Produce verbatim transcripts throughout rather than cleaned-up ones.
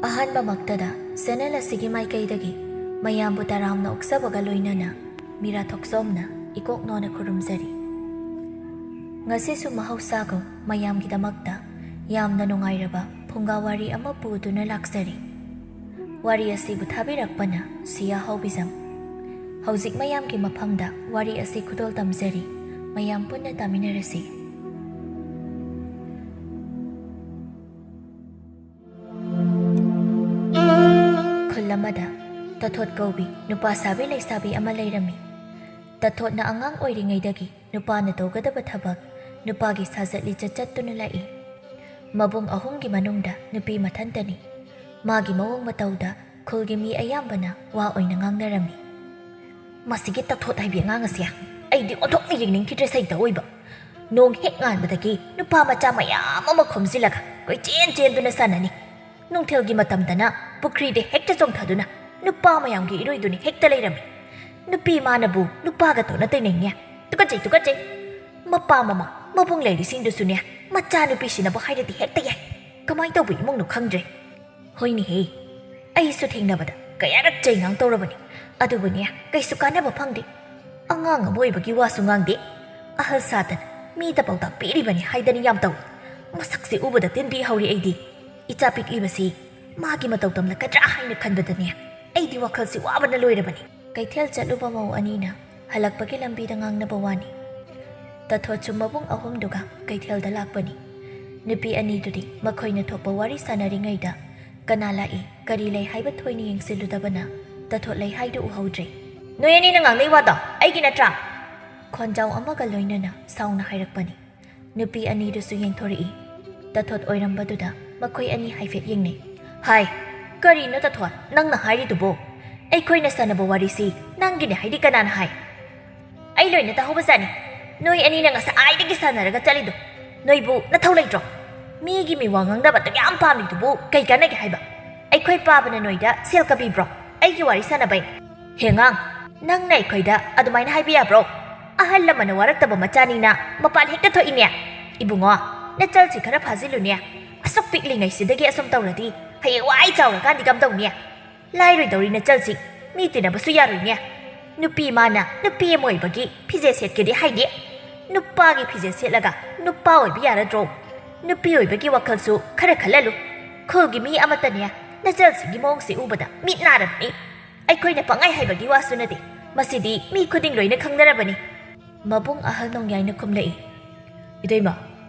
ꯑꯍꯥꯟꯕꯃꯛꯇꯗ channel ꯑꯁꯤꯒꯤ ꯃꯥꯏꯀꯩꯗꯒꯤ ꯃꯌꯥꯝꯕꯨ ꯇꯔꯥꯝꯅ ꯑꯣꯛꯆꯕꯒ ꯂꯣꯏꯅꯅ ꯃꯤꯔꯥ ꯊꯣꯛꯆꯣꯝꯅ ꯏꯀꯣꯛ ꯅꯣꯅ ꯈꯨꯔꯨꯝꯖꯔꯤ꯫ ꯉꯁꯤꯁꯨ ꯃꯍꯧꯁꯥꯒꯨꯝ ꯃꯌꯥꯝꯒꯤꯗꯃꯛꯇ ꯌꯥꯝꯅ ꯅꯨꯡꯉꯥꯏꯔꯕ ꯐꯨꯡꯒꯥ ꯋꯥꯔꯤ ꯑꯃ ꯄꯨꯗꯨꯅ ꯂꯥꯛꯆꯔꯤ꯫ ꯋꯥꯔꯤ ꯑꯁꯤꯕꯨ ꯊꯥꯕꯤꯔꯛꯄꯅ ꯁꯤꯌꯥ ꯍꯥꯎꯕꯤꯖꯝ꯫ ꯍꯧꯖꯤꯛ ꯃꯌꯥꯝꯒꯤ ꯃꯐꯝꯗ ꯋꯥꯔꯤ ꯑꯁꯤ ꯈꯨꯗꯣꯜ ꯇꯝꯖꯔꯤ꯫ ꯃꯌꯥꯝ ꯄꯨꯟꯅ ꯇꯥꯃꯤꯟꯅꯔꯁꯤ꯫ ꯈꯨꯜ ꯑꯃꯗ ꯇꯊꯣꯠ ꯀꯧꯕꯤ ꯅꯨꯄꯥ ꯁꯥꯕꯤ ꯂꯩꯁꯥꯕꯤ ꯑꯃ ꯂꯩꯔꯝꯃꯤ꯫ ꯇꯊꯣꯠꯅ ꯑꯉꯥꯡ ꯑꯣꯏꯔꯤꯉꯩꯗꯒꯤ ꯅꯨꯄꯥꯅ ꯇꯧꯒꯗꯕ ꯊꯕꯛ, ꯅꯨꯄꯥꯒꯤ ꯁꯥꯖꯠ ꯂꯤꯆꯠ ꯆꯠꯇꯨꯅ ꯂꯥꯛꯏ꯫ ꯃꯕꯨꯡ ꯑꯍꯨꯝꯒꯤ ꯃꯅꯨꯡꯗ ꯅꯨꯄꯤ ꯃꯊꯟꯇꯅꯤ꯫ ꯃꯥꯒꯤ ꯃꯑꯣꯡ ꯃꯇꯧꯗ ꯈꯨꯜꯒꯤ ꯃꯤ ꯑꯌꯥꯝꯕꯅ ꯋꯥ ꯑꯣꯏꯅ ꯉꯥꯡꯅꯔꯝꯃꯤ꯫ "ꯃꯁꯤꯒꯤ ꯇꯊꯣꯠ ꯍꯥꯏꯕꯤ ꯑꯉꯥꯡ ꯑꯁꯦ ꯑꯩꯗꯤ ꯑꯣꯟꯊꯣꯛꯅ ꯌꯦꯡꯅꯤꯡꯈꯤꯗ꯭ꯔꯦ ꯁꯩꯇ ꯑꯣꯏꯕ꯫ ꯅꯣꯡ ꯍꯦꯛ ꯉꯥꯟꯕꯗꯒꯤ ꯅꯨꯄꯥ ꯃꯆꯥ ꯃꯌꯥꯝ ꯑꯃ ꯈꯣꯝꯖꯤꯜꯂꯒ ꯀꯣꯏꯆꯦꯟ ꯆꯦꯟꯗꯨꯅ ꯁꯥꯟꯅꯅꯤ꯫ ꯅꯨꯡꯊꯤꯜꯒꯤ ꯃꯇꯝꯗꯅ ꯄꯨꯈ꯭ꯔꯤꯗ ꯍꯦꯛꯇ ꯆꯣꯡꯊꯗꯨꯅ ꯅꯨꯄꯥ ꯃꯌꯥꯝꯒꯤ ꯏꯔꯣꯏꯗꯨꯅ ꯍꯦꯛꯇ ꯂꯩꯔꯝꯃꯤ꯫ ꯅꯨꯄꯤ ꯃꯥꯅꯕꯨ ꯅꯨꯄꯥꯒ ꯇꯣꯠꯅ ꯇꯩꯅꯩꯅꯦ꯫ ꯇꯨꯀꯠꯆꯩ, ꯇꯨꯀꯠꯆꯩ꯫ ꯃꯄꯥ ꯃꯃꯥ ꯃꯕꯨꯡ ꯂꯩꯔꯤꯁꯤꯡꯗꯨꯁꯨꯅꯦ, ꯃꯆꯥꯅꯨꯄꯤꯁꯤꯅꯕꯨ ꯍꯥꯏꯔꯗꯤ ꯍꯦꯛꯇ ꯌꯥꯏ꯫ ꯀꯃꯥꯏ ꯇꯧꯕ ꯏꯃꯨꯡꯅꯣ ꯈꯪꯗ꯭ꯔꯦ꯫ ꯍꯣꯏꯅꯦꯍꯦ, ꯑꯩꯁꯨ ꯊꯦꯡꯅꯕꯗ ꯀꯌꯥꯔꯛ ꯆꯩꯉꯥꯡ ꯇꯧꯔꯕꯅꯤ꯫ ꯑꯗꯨꯕꯨꯅꯦ, ꯀꯩꯁꯨ ꯀꯥꯟꯅꯕ ꯐꯪꯗꯦ꯫ ꯑꯉꯥꯡ ꯑꯃ ꯑꯣꯏꯕꯒꯤ ꯋꯥꯁꯨ ꯉꯥꯡꯗꯦ꯫ ꯑꯍꯜ ꯁꯥꯗꯅ ꯃꯤꯗ ꯄꯥꯎꯇꯥꯛ ꯄꯤꯔꯤꯕꯅꯤ ꯍꯥꯏꯗꯅ ꯌꯥꯝ ꯇꯧꯏ꯫ ꯃꯁꯛꯁꯦ ꯎꯕꯗ ꯇꯤꯟꯕꯤ ꯍꯧꯔꯦ ꯑꯩꯗꯤ꯫ ꯏꯆꯥ ꯄꯤꯛꯂꯤꯕꯁꯤ ꯃꯥꯒꯤ ꯃꯇꯧ ꯇꯝꯂꯛꯀꯗ꯭ꯔꯥ ꯍꯥꯏꯅ ꯈꯟꯕꯗꯅꯦ, ꯑꯩꯗꯤ ꯋꯥꯈꯜꯁꯤ ꯋꯥꯕꯅ ꯂꯣꯏꯔꯕꯅꯤ꯫ ꯀꯩꯊꯦꯜ ꯆꯠꯂꯨꯕ ꯃꯧ ꯑꯅꯤꯅ ꯍꯜꯂꯛꯄꯒꯤ ꯂꯝꯕꯤꯗ ꯉꯥꯡꯅꯕ ꯋꯥꯅꯤ꯫ ꯇꯊꯣꯠꯁꯨ ꯃꯕꯨꯡ ꯑꯍꯨꯝꯗꯨꯒ ꯀꯩꯊꯦꯜꯗ ꯂꯥꯛꯄꯅꯤ꯫ ꯅꯨꯄꯤ ꯑꯅꯤꯗꯨꯗꯤ ꯃꯈꯣꯏꯅ ꯊꯣꯛꯄ ꯋꯥꯔꯤ ꯁꯥꯟꯅꯔꯤꯉꯩꯗ ꯀꯅꯥ ꯂꯥꯛꯏ, ꯀꯔꯤ ꯂꯩ ꯍꯥꯏꯕ ꯊꯣꯏꯅ ꯌꯦꯡꯁꯤꯜꯂꯨꯗꯕꯅ ꯇꯊꯣꯠ ꯂꯩ ꯍꯥꯏꯗꯨ ꯎꯍꯧꯗ꯭ꯔꯦ꯫ "ꯅꯣꯏ ꯑꯅꯤꯅ ꯉꯥꯡꯅꯩ ꯋꯥꯗꯣ ꯑꯩꯒꯤ ꯅꯠꯇ꯭ꯔꯥ?" ꯈꯣꯟꯖꯥꯎ ꯑꯃꯒ ꯂꯣꯏꯅꯅ ꯁꯥꯎꯅ ꯍꯥꯏꯔꯛꯄꯅꯤ꯫ ꯅꯨꯄꯤ ꯑꯅꯤꯗꯨꯁꯨ ꯌꯦꯡꯊꯣꯔꯛꯏ꯫ ꯇꯊꯣꯠ ꯑꯣꯏꯔꯝꯕꯗꯨꯗ ꯃꯈꯣꯏ ꯑꯅꯤ ꯍꯥꯏꯐꯦꯠ ꯌꯦꯡꯅꯩ꯫ "ꯍꯥꯏ, ꯀꯔꯤꯅꯣ ꯇꯊꯣꯠ ꯅꯪꯅ ꯍꯥꯏꯔꯤꯗꯨꯕꯣ? ꯑꯩꯈꯣꯏꯅ ꯁꯥꯟꯅꯕ ꯋꯥꯔꯤꯁꯤ ꯅꯪꯒꯤꯅꯦ ꯍꯥꯏꯗꯤ ꯀꯅꯥꯅ ꯍꯥꯏ?" "ꯑꯩ ꯂꯣꯏꯅ ꯇꯥꯍꯧꯕꯖꯥꯠꯅꯤ꯫ ꯅꯣꯏ ꯑꯅꯤꯅ ꯉꯁꯥꯏꯗꯒꯤ ꯁꯥꯟꯅꯔꯒ ꯆꯠꯂꯤꯗꯣ꯫ ꯅꯣꯏꯕꯨ ꯅꯊꯧ ꯂꯩꯇ꯭ꯔꯣ? ꯃꯤꯒꯤ ꯃꯤꯋꯥ ꯉꯥꯡꯅꯕ ꯑꯗꯨꯛ ꯌꯥꯝ ꯄꯥꯝꯂꯤꯗꯨꯕꯨ ꯀꯩ ꯀꯥꯟꯅꯒꯦ ꯍꯥꯏꯕ? ꯑꯩꯈꯣꯏ ꯄꯥꯕꯅ ꯅꯣꯏꯗ ꯁꯦꯜ ꯀꯕꯤꯕ꯭ꯔꯣ ꯑꯩꯒꯤ ꯋꯥꯔꯤ ꯁꯥꯟꯅꯕꯩ? ꯍꯦꯉꯥꯡ, ꯅꯪꯅ ꯑꯩꯈꯣꯏꯗ ꯑꯗꯨꯃꯥꯏꯅ ꯍꯥꯏꯕ ꯌꯥꯕ꯭ꯔꯣ? ꯑꯍꯜ ꯂꯃꯟꯅ ꯋꯥꯔꯛꯇꯕ ꯃꯆꯥꯅꯤꯅ ꯃꯄꯥꯟ ꯍꯦꯛꯇ ꯊꯣꯛꯏꯅꯦ꯫ ꯏꯕꯨꯡꯉꯣ, ꯅꯆꯜꯁꯤ ꯈꯔ ꯐꯥꯖꯤꯜꯂꯨꯅꯦ꯫ ꯑꯁꯨꯛ ꯄꯤꯛꯂꯤꯉꯩꯁꯤꯗꯒꯤ ꯑꯁꯨꯝ ꯇꯧꯔꯗꯤ ꯍꯌꯦꯡꯋꯥꯏ ꯆꯥꯎꯔꯀꯥꯟꯗꯤ ꯀꯝꯗꯧꯅꯤ? ꯂꯥꯏꯔꯣꯏꯗꯧꯔꯤ ꯅꯆꯜꯁꯤ꯫ ꯃꯤ ꯇꯤꯟꯅꯕꯁꯨ ꯌꯥꯔꯣꯏꯅꯦ꯫ ꯅꯨꯄꯤ ꯃꯥꯅ ꯅꯨꯄꯤ ꯑꯃ ꯑꯣꯏꯕꯒꯤ ꯐꯤꯖꯦꯠ ꯁꯦꯠꯀꯦꯗꯤ ꯍꯥꯏꯗꯦ꯫ ꯅꯨꯄꯥꯒꯤ ꯐꯤꯖꯦꯠ ꯁꯦꯠꯂꯒ ꯅꯨꯄꯥ ꯑꯣꯏꯕ ꯌꯥꯔꯗ꯭ꯔꯣ? ꯅꯨꯄꯤ ꯑꯣꯏꯕꯒꯤ ꯋꯥꯈꯜꯁꯨ ꯈꯔ ꯈꯜꯂꯂꯨ꯫ ꯈꯨꯜꯒꯤ ꯃꯤ ꯑꯃꯠꯇꯅꯦ ꯅꯆꯜꯁꯤꯒꯤ ꯃꯑꯣꯡꯁꯦ ꯎꯕꯗ ꯃꯤꯠ ꯅꯥꯔꯕꯅꯤ꯫ ꯑꯩꯈꯣꯏꯅ ꯄꯪꯍꯥꯏ ꯍꯥꯏꯕꯒꯤ ꯋꯥꯁꯨ ꯅꯠꯇꯦ꯫ ꯃꯁꯤꯗꯤ ꯃꯤ ꯈꯨꯗꯤꯡ ꯂꯣꯏꯅ ꯈꯪꯅꯔꯕꯅꯤ꯫ ꯃꯕꯨꯡ ꯑꯍꯜ ꯅꯣꯡꯌꯥꯏꯅ ꯈꯨꯝꯂꯛꯏ, "ꯏꯇꯩꯃ,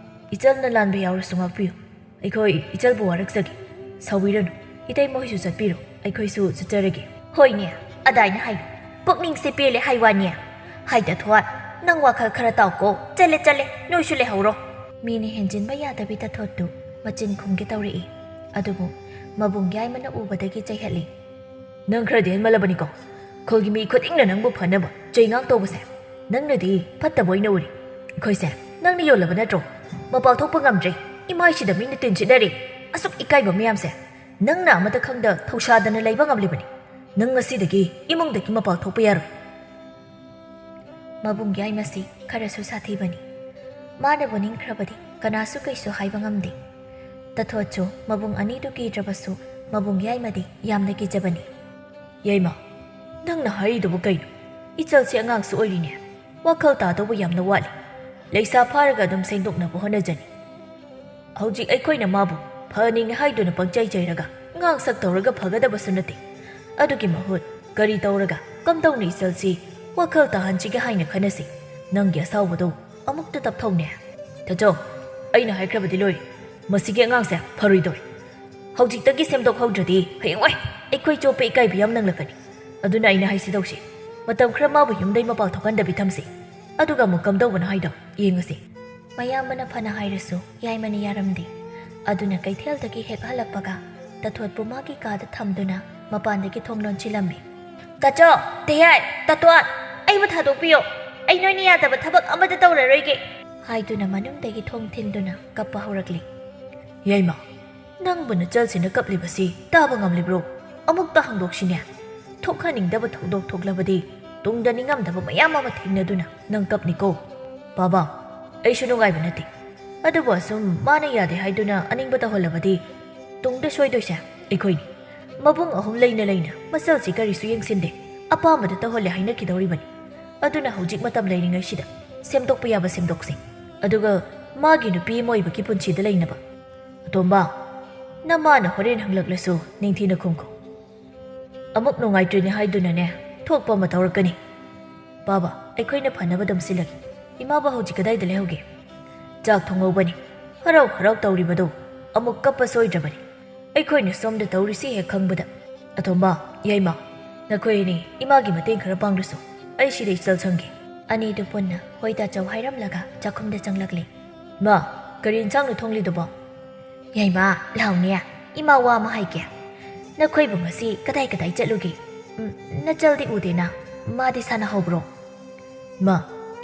ꯏꯆꯜꯅ ꯂꯥꯟꯕ ꯌꯥꯎꯔꯁꯨ ꯉꯥꯛꯄꯤꯌꯨ꯫ ꯑꯩꯈꯣꯏ ꯏꯆꯜꯕꯨ ꯋꯥꯔꯛꯆꯒꯦ꯫ ꯁꯥꯎꯕꯤꯔꯅꯨ꯫ ꯏꯇꯩꯃ ꯍꯣꯏꯁꯨ ꯆꯠꯄꯤꯔꯣ꯫ ꯑꯩꯈꯣꯏꯁꯨ ꯆꯠꯆꯔꯒꯦ꯫" "ꯍꯣꯏꯅꯦ, ꯑꯗꯥꯏꯅ ꯍꯥꯏꯌꯨ꯫ ꯄꯨꯛꯅꯤꯡꯁꯦ ꯄꯦꯜꯂꯦ ꯍꯥꯏ ꯋꯥꯅꯦ꯫ ꯍꯥꯏꯗ ꯊꯣꯠ, ꯅꯪ ꯋꯥꯈꯜ ꯈꯔ ꯇꯥꯎꯀꯣ꯫ ꯆꯠꯂꯦ, ꯆꯠꯂꯦ, ꯅꯣꯏꯁꯨ ꯂꯩꯍꯧꯔꯣ꯫" ꯃꯤꯅ ꯍꯦꯟꯖꯤꯟꯕ ꯌꯥꯗꯕꯤ ꯇꯥꯊꯣꯠꯇꯨ ꯃꯆꯤꯟ ꯈꯨꯝꯒꯦ ꯇꯧꯔꯛꯏ꯫ ꯑꯗꯨꯕꯨ ꯃꯕꯨꯡ ꯌꯥꯏꯃꯅ ꯎꯕꯗꯒꯤ ꯆꯩꯍꯠꯂꯤ꯫ "ꯅꯪ ꯈꯔꯗꯤ ꯍꯦꯟꯃꯜꯂꯕꯅꯤꯀꯣ꯫ ꯈꯨꯜꯒꯤ ꯃꯤ ꯈꯨꯗꯤꯡꯅ ꯅꯪꯕꯨ ꯐꯅꯕ ꯆꯩꯉꯥꯡ ꯇꯧꯕꯁꯦ ꯅꯪꯅꯗꯤ ꯐꯠꯇꯕ ꯑꯣꯏꯅ ꯎꯔꯤ꯫ ꯑꯩꯈꯣꯏꯁꯦ ꯅꯪꯅ ꯌꯣꯜꯂꯕ ꯅꯠꯇ꯭ꯔꯣ? ꯃꯄꯥꯟ ꯊꯣꯛꯄ ꯉꯝꯗ꯭ꯔꯦ꯫ ꯏꯃꯥꯏꯁꯤꯗ ꯃꯤꯅ ꯇꯤꯟ ꯁꯤꯠꯅꯔꯦ꯫ ꯑꯁꯨꯛ ꯏꯀꯥꯏꯕ ꯃꯌꯥꯝꯁꯦ ꯅꯪꯅ ꯑꯃꯠꯇ ꯈꯪꯗ ꯊꯧꯁꯥꯗꯅ ꯂꯩꯕ ꯉꯝꯂꯤꯕꯅꯤ꯫ ꯅꯪ ꯉꯁꯤꯗꯒꯤ ꯏꯃꯨꯡꯗꯒꯤ ꯃꯄꯥꯟ ꯊꯣꯛꯄ ꯌꯥꯔꯣꯏ꯫" ꯃꯕꯨꯡ ꯌꯥꯏꯃꯁꯤ ꯈꯔꯁꯨ ꯁꯥꯊꯤꯕꯅꯤ꯫ ꯃꯥꯅꯕꯨ ꯅꯤꯡꯈ꯭ꯔꯕꯗꯤ ꯀꯅꯥꯁꯨ ꯀꯩꯁꯨ ꯍꯥꯏꯕ ꯉꯝꯗꯦ꯫ ꯇꯥꯊꯣꯠꯁꯨ ꯃꯕꯨꯡ ꯑꯅꯤꯗꯨ ꯀꯤꯗ꯭ꯔꯕꯁꯨ ꯃꯕꯨꯡ ꯌꯥꯏꯃꯗꯤ ꯌꯥꯝꯅ ꯀꯤꯖꯕꯅꯤ꯫ "ꯌꯥꯏꯃ, ꯅꯪꯅ ꯍꯥꯏꯔꯤꯗꯨꯕꯨ ꯀꯩꯅꯣ? ꯏꯆꯜꯁꯤ ꯑꯉꯥꯡꯁꯨ ꯑꯣꯏꯔꯤꯅꯦ꯫ ꯋꯥꯈꯜ ꯇꯥꯗꯧꯕ ꯌꯥꯝꯅ ꯋꯥꯠꯂꯤ꯫ ꯂꯩꯁꯥ ꯐꯥꯔꯒ ꯑꯗꯨꯝ ꯁꯦꯡꯗꯣꯛꯅꯕ ꯍꯣꯠꯅꯖꯅꯤ꯫ ꯍꯧꯖꯤꯛ ꯑꯩꯈꯣꯏꯅ ꯃꯥꯕꯨ ꯐꯅꯤꯡꯉꯦ ꯍꯥꯏꯗꯨꯅ ꯄꯪꯆꯩ ꯆꯩꯔꯒ ꯉꯥꯡ ꯁꯛ ꯇꯧꯔꯒ ꯐꯒꯗꯕꯁꯨ ꯅꯠꯇꯦ꯫ ꯑꯗꯨꯒꯤ ꯃꯍꯨꯠ ꯀꯔꯤ ꯇꯧꯔꯒ ꯀꯝꯗꯧꯅ ꯏꯆꯜꯁꯤ ꯋꯥꯈꯜ ꯇꯥꯍꯟꯁꯤꯒꯦ ꯍꯥꯏꯅ ꯈꯟꯅꯁꯤ꯫ ꯅꯪꯒꯤ ꯑꯁꯥꯎꯕꯗꯣ ꯑꯃꯨꯛꯇ ꯇꯞꯊꯧꯅꯦ꯫" "ꯇꯥꯆꯧ, ꯑꯩꯅ ꯍꯥꯏꯈ꯭ꯔꯕꯗꯤ ꯂꯣꯏꯔꯦ꯫ ꯃꯁꯤꯒꯤ ꯑꯉꯥꯡꯁꯦ ꯐꯔꯣꯏꯗꯧꯔꯦ꯫ ꯍꯧꯖꯤꯛꯇꯒꯤ ꯁꯦꯝꯗꯣꯛꯍꯧꯗ꯭ꯔꯗꯤ ꯍꯌꯦꯡꯋꯥꯏ ꯑꯩꯈꯣꯏ ꯆꯣꯞꯄ ꯏꯀꯥꯏꯕ ꯌꯥꯝ ꯅꯪꯂꯛꯀꯅꯤ꯫ ꯑꯗꯨꯅ ꯑꯩꯅ ꯍꯥꯏꯁꯤ ꯇꯧꯁꯤ꯫ ꯃꯇꯝ ꯈꯔ ꯃꯥꯕꯨ ꯌꯨꯝꯗꯩ ꯃꯄꯥꯟ ꯊꯣꯛꯍꯟꯗꯕꯤ ꯊꯝꯁꯤ꯫ ꯑꯗꯨꯒ ꯑꯃꯨꯛ ꯀꯝꯗꯧꯕꯅꯣ ꯍꯥꯏꯗꯣ ꯌꯦꯡꯉꯁꯤ꯫" ꯃꯌꯥꯝꯕꯅ ꯐꯅ ꯍꯥꯏꯔꯁꯨ ꯌꯥꯏꯃꯅ ꯌꯥꯔꯝꯗꯦ꯫ ꯑꯗꯨꯅ ꯀꯩꯊꯦꯜꯗꯒꯤ ꯍꯦꯛ ꯍꯜꯂꯛꯄꯒ ꯇꯥꯊꯣꯠꯄꯨ ꯃꯥꯒꯤ ꯀꯥꯗ ꯊꯝꯗꯨꯅ ꯃꯄꯥꯟꯗꯒꯤ ꯊꯣꯡ ꯂꯣꯟꯁꯤꯜꯂꯝꯃꯤ꯫ "ꯇꯥꯆꯧ, ꯇꯌꯥꯏ, ꯇꯥꯇꯣꯟ, ꯑꯩꯕꯨ ꯊꯥꯗꯣꯛꯄꯤꯌꯣ꯫ ꯑꯩ ꯅꯣꯏꯅ ꯌꯥꯗꯕ ꯊꯕꯛ ꯑꯃꯠꯇ ꯇꯧꯔꯔꯣꯏꯒꯦ꯫" ꯍꯥꯏꯗꯨꯅ ꯃꯅꯨꯡꯗꯒꯤ ꯊꯣꯡ ꯊꯤꯟꯗꯨꯅ ꯀꯞꯄ ꯍꯧꯔꯛꯂꯤ꯫ "ꯌꯥꯏꯃ, ꯅꯪꯕꯨ ꯅꯆꯜꯁꯤꯅ ꯀꯞꯂꯤꯕꯁꯤ ꯇꯥꯕ ꯉꯝꯂꯤꯕ꯭ꯔꯣ? ꯑꯃꯨꯛꯇ ꯍꯥꯡꯗꯣꯛꯁꯤꯅꯦ꯫ ꯊꯣꯛꯍꯟꯅꯤꯡꯗꯕ ꯊꯧꯗꯣꯛ ꯊꯣꯛꯂꯕꯗꯤ ꯇꯨꯡꯗ ꯅꯤꯡꯉꯝꯗꯕ ꯃꯌꯥꯝ ꯑꯃ ꯊꯦꯡꯅꯗꯨꯅ ꯅꯪ ꯀꯞꯅꯤꯀꯣ꯫" "ꯕꯥꯕꯥ, ꯑꯩꯁꯨ ꯅꯨꯡꯉꯥꯏꯕ ꯅꯠꯇꯦ꯫ ꯑꯗꯨꯕꯨ ꯑꯁꯨꯝ ꯃꯥꯅ ꯌꯥꯗꯦ ꯍꯥꯏꯗꯨꯅ ꯑꯅꯤꯡꯕ ꯇꯧꯍꯜꯂꯕꯗꯤ ꯇꯨꯡꯗ ꯁꯣꯏꯗꯣꯏꯁꯦ ꯑꯩꯈꯣꯏꯅꯤ꯫ ꯃꯕꯨꯡ ꯑꯍꯨꯝ ꯂꯩꯅ ꯂꯩꯅ ꯃꯆꯜꯁꯤ ꯀꯔꯤꯁꯨ ꯌꯦꯡꯁꯤꯟꯗꯦ, ꯑꯄꯥꯝꯕꯗ ꯇꯧꯍꯜꯂꯦ ꯍꯥꯏꯅꯈꯤꯗꯧꯔꯤꯕꯅꯤ꯫ ꯑꯗꯨꯅ ꯍꯧꯖꯤꯛ ꯃꯇꯝ ꯂꯩꯔꯤꯉꯩꯁꯤꯗ ꯁꯦꯝꯗꯣꯛꯄ ꯌꯥꯕ ꯁꯦꯝꯗꯣꯛꯁꯤ꯫ ꯑꯗꯨꯒ ꯃꯥꯒꯤ ꯅꯨꯄꯤ ꯑꯃ ꯑꯣꯏꯕꯒꯤ ꯄꯨꯟꯁꯤꯗ ꯂꯩꯅꯕ꯫ ꯑꯇꯣꯝꯕ, ꯅꯃꯥꯅ ꯍꯣꯔꯦꯟ ꯍꯪꯂꯛꯂꯁꯨ ꯅꯤꯡꯊꯤꯅ ꯈꯨꯝꯈꯣ꯫ ꯑꯃꯨꯛ ꯅꯨꯡꯉꯥꯏꯇ꯭ꯔꯤꯅꯦ ꯍꯥꯏꯗꯨꯅꯅꯦ ꯊꯣꯛꯄ ꯑꯃ ꯇꯧꯔꯛꯀꯅꯤ꯫ ꯄꯥꯕ, ꯑꯩꯈꯣꯏꯅ ꯐꯅꯕ ꯑꯗꯨꯝ ꯁꯤꯜꯂꯒꯦ꯫ ꯏꯃꯥꯕ ꯍꯧꯖꯤꯛ ꯀꯗꯥꯏꯗ ꯂꯩꯍꯧꯒꯦ? ꯆꯥꯛ ꯊꯣꯡꯍꯧꯕꯅꯤ꯫ ꯍꯔꯥꯎ ꯍꯔꯥꯎ ꯇꯧꯔꯤꯕꯗꯨ ꯑꯃꯨꯛ ꯀꯞꯄ ꯁꯣꯏꯗ꯭ꯔꯕꯅꯤ꯫ ꯑꯩꯈꯣꯏꯅ ꯁꯣꯝꯗ ꯇꯧꯔꯤꯁꯤ ꯍꯦꯛ ꯈꯪꯕꯗ꯫ ꯑꯇꯣꯝꯕ, ꯌꯥꯏꯃ, ꯅꯈꯣꯏ ꯑꯅꯤ ꯏꯃꯥꯒꯤ ꯃꯇꯦꯡ ꯈꯔ ꯄꯥꯡꯂꯁꯨ꯫ ꯑꯩ ꯁꯤꯗ ꯏꯆꯜ ꯁꯪꯒꯦ꯫ ꯑꯅꯤꯗꯨ ꯄꯨꯟꯅ ꯍꯣꯏ ꯇꯥꯆꯧ ꯍꯥꯏꯔꯝꯂꯒ ꯆꯥꯛꯈꯨꯝꯗ ꯆꯪꯂꯛꯂꯦ꯫ ꯃꯥ, ꯀꯔꯤ ꯏꯟꯁꯥꯡꯅꯣ ꯊꯣꯡꯂꯤꯗꯨꯕꯣ? ꯌꯥꯏꯃ, ꯂꯥꯎꯅꯦ, ꯏꯃꯥ ꯋꯥ ꯑꯃ ꯍꯥꯏꯒꯦ꯫ ꯅꯈꯣꯏꯕꯨ ꯉꯁꯤ ꯀꯗꯥꯏ ꯀꯗꯥꯏ ꯆꯠꯂꯨꯒꯦ? ꯎꯝ, ꯅꯆꯜꯗꯤ ꯎꯗꯦꯅ꯫ ꯃꯥꯗꯤ ꯁꯥꯟꯅꯍꯧꯕ꯭ꯔꯣ? ꯃꯥ,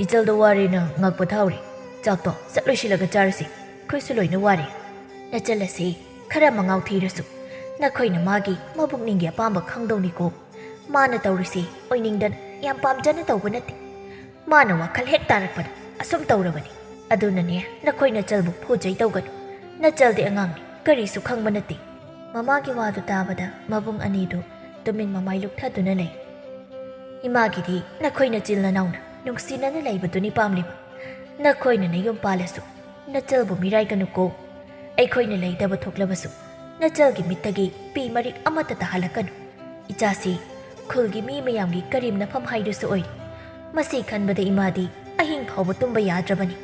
ꯏꯆꯜꯗꯣ ꯋꯥꯔꯦꯅ ꯉꯥꯛ ꯄꯣꯊꯥꯍꯧꯔꯤ꯫ ꯆꯥꯛꯇꯣ ꯁꯠ ꯂꯣꯏꯁꯤꯜꯂꯒ ꯆꯥꯔꯁꯤ꯫ ꯑꯩꯈꯣꯏꯁꯨ ꯂꯣꯏꯅ ꯋꯥꯔꯦ꯫ ꯅꯆꯜ ꯑꯁꯤ ꯈꯔ ꯃꯉꯥꯎ ꯊꯤꯔꯁꯨ ꯅꯈꯣꯏꯅ ꯃꯥꯒꯤ ꯃꯕꯨꯛꯅꯤꯡꯒꯤ ꯑꯄꯥꯝꯕ ꯈꯪꯗꯧꯅꯤꯀꯣ꯫ ꯃꯥꯅ ꯇꯧꯔꯤꯁꯤ ꯑꯣꯏꯅꯤꯡꯗꯅ, ꯌꯥꯝ ꯄꯥꯝꯖꯅ ꯇꯧꯕ ꯅꯠꯇꯦ꯫ ꯃꯥꯅ ꯋꯥꯈꯜ ꯍꯦꯛ ꯇꯥꯔꯛꯄꯗ ꯑꯁꯨꯝ ꯇꯧꯔꯕꯅꯤ꯫ ꯑꯗꯨꯅꯅꯦ, ꯅꯈꯣꯏ ꯅꯆꯜꯕꯨ ꯐꯨꯖꯩ ꯇꯧꯒꯅꯨ꯫ ꯅꯆꯜꯗꯤ ꯑꯉꯥꯡꯅꯤ, ꯀꯔꯤꯁꯨ ꯈꯪꯕ ꯅꯠꯇꯦ꯫ ꯃꯃꯥꯒꯤ ꯋꯥꯗꯨ ꯇꯥꯕꯗ ꯃꯕꯨꯡ ꯑꯅꯤꯗꯨ ꯇꯨꯃꯤꯟ ꯃꯃꯥꯏ ꯂꯨꯞꯊꯗꯨꯅ ꯂꯩ꯫ ꯏꯃꯥꯒꯤꯗꯤ ꯅꯈꯣꯏ ꯅꯆꯤꯜ ꯅꯅꯥꯎꯅ ꯅꯨꯡꯁꯤꯅꯅ ꯂꯩꯕꯗꯨꯅꯤ ꯄꯥꯝꯂꯤꯕ꯫ ꯅꯈꯣꯏꯅ ꯅꯌꯨꯝ ꯄꯥꯜꯂꯁꯨ ꯅꯆꯜꯕꯨ ꯃꯤꯔꯥꯏꯒꯅꯨꯀꯣ꯫ ꯑꯩꯈꯣꯏꯅ ꯂꯩꯇꯕ ꯊꯣꯛꯂꯕꯁꯨ ꯅꯆꯜꯒꯤ ꯃꯤꯠꯇꯒꯤ ꯄꯤ ꯃꯔꯤꯛ ꯑꯃꯠꯇ ꯇꯥꯍꯜꯂꯛꯀꯅꯨ꯫ ꯏꯆꯥꯁꯤ ꯈꯨꯜꯒꯤ ꯃꯤ ꯃꯌꯥꯝꯒꯤ ꯀꯔꯦꯝꯅꯐꯝ ꯍꯥꯏꯗꯨꯁꯨ ꯑꯣꯏꯔꯤ꯫ ꯃꯁꯤ ꯈꯟꯕꯗ ꯏꯃꯥꯗꯤ ꯑꯍꯤꯡ ꯐꯥꯎꯕ ꯇꯨꯝꯕ ꯌꯥꯗ꯭ꯔꯕꯅꯤ꯫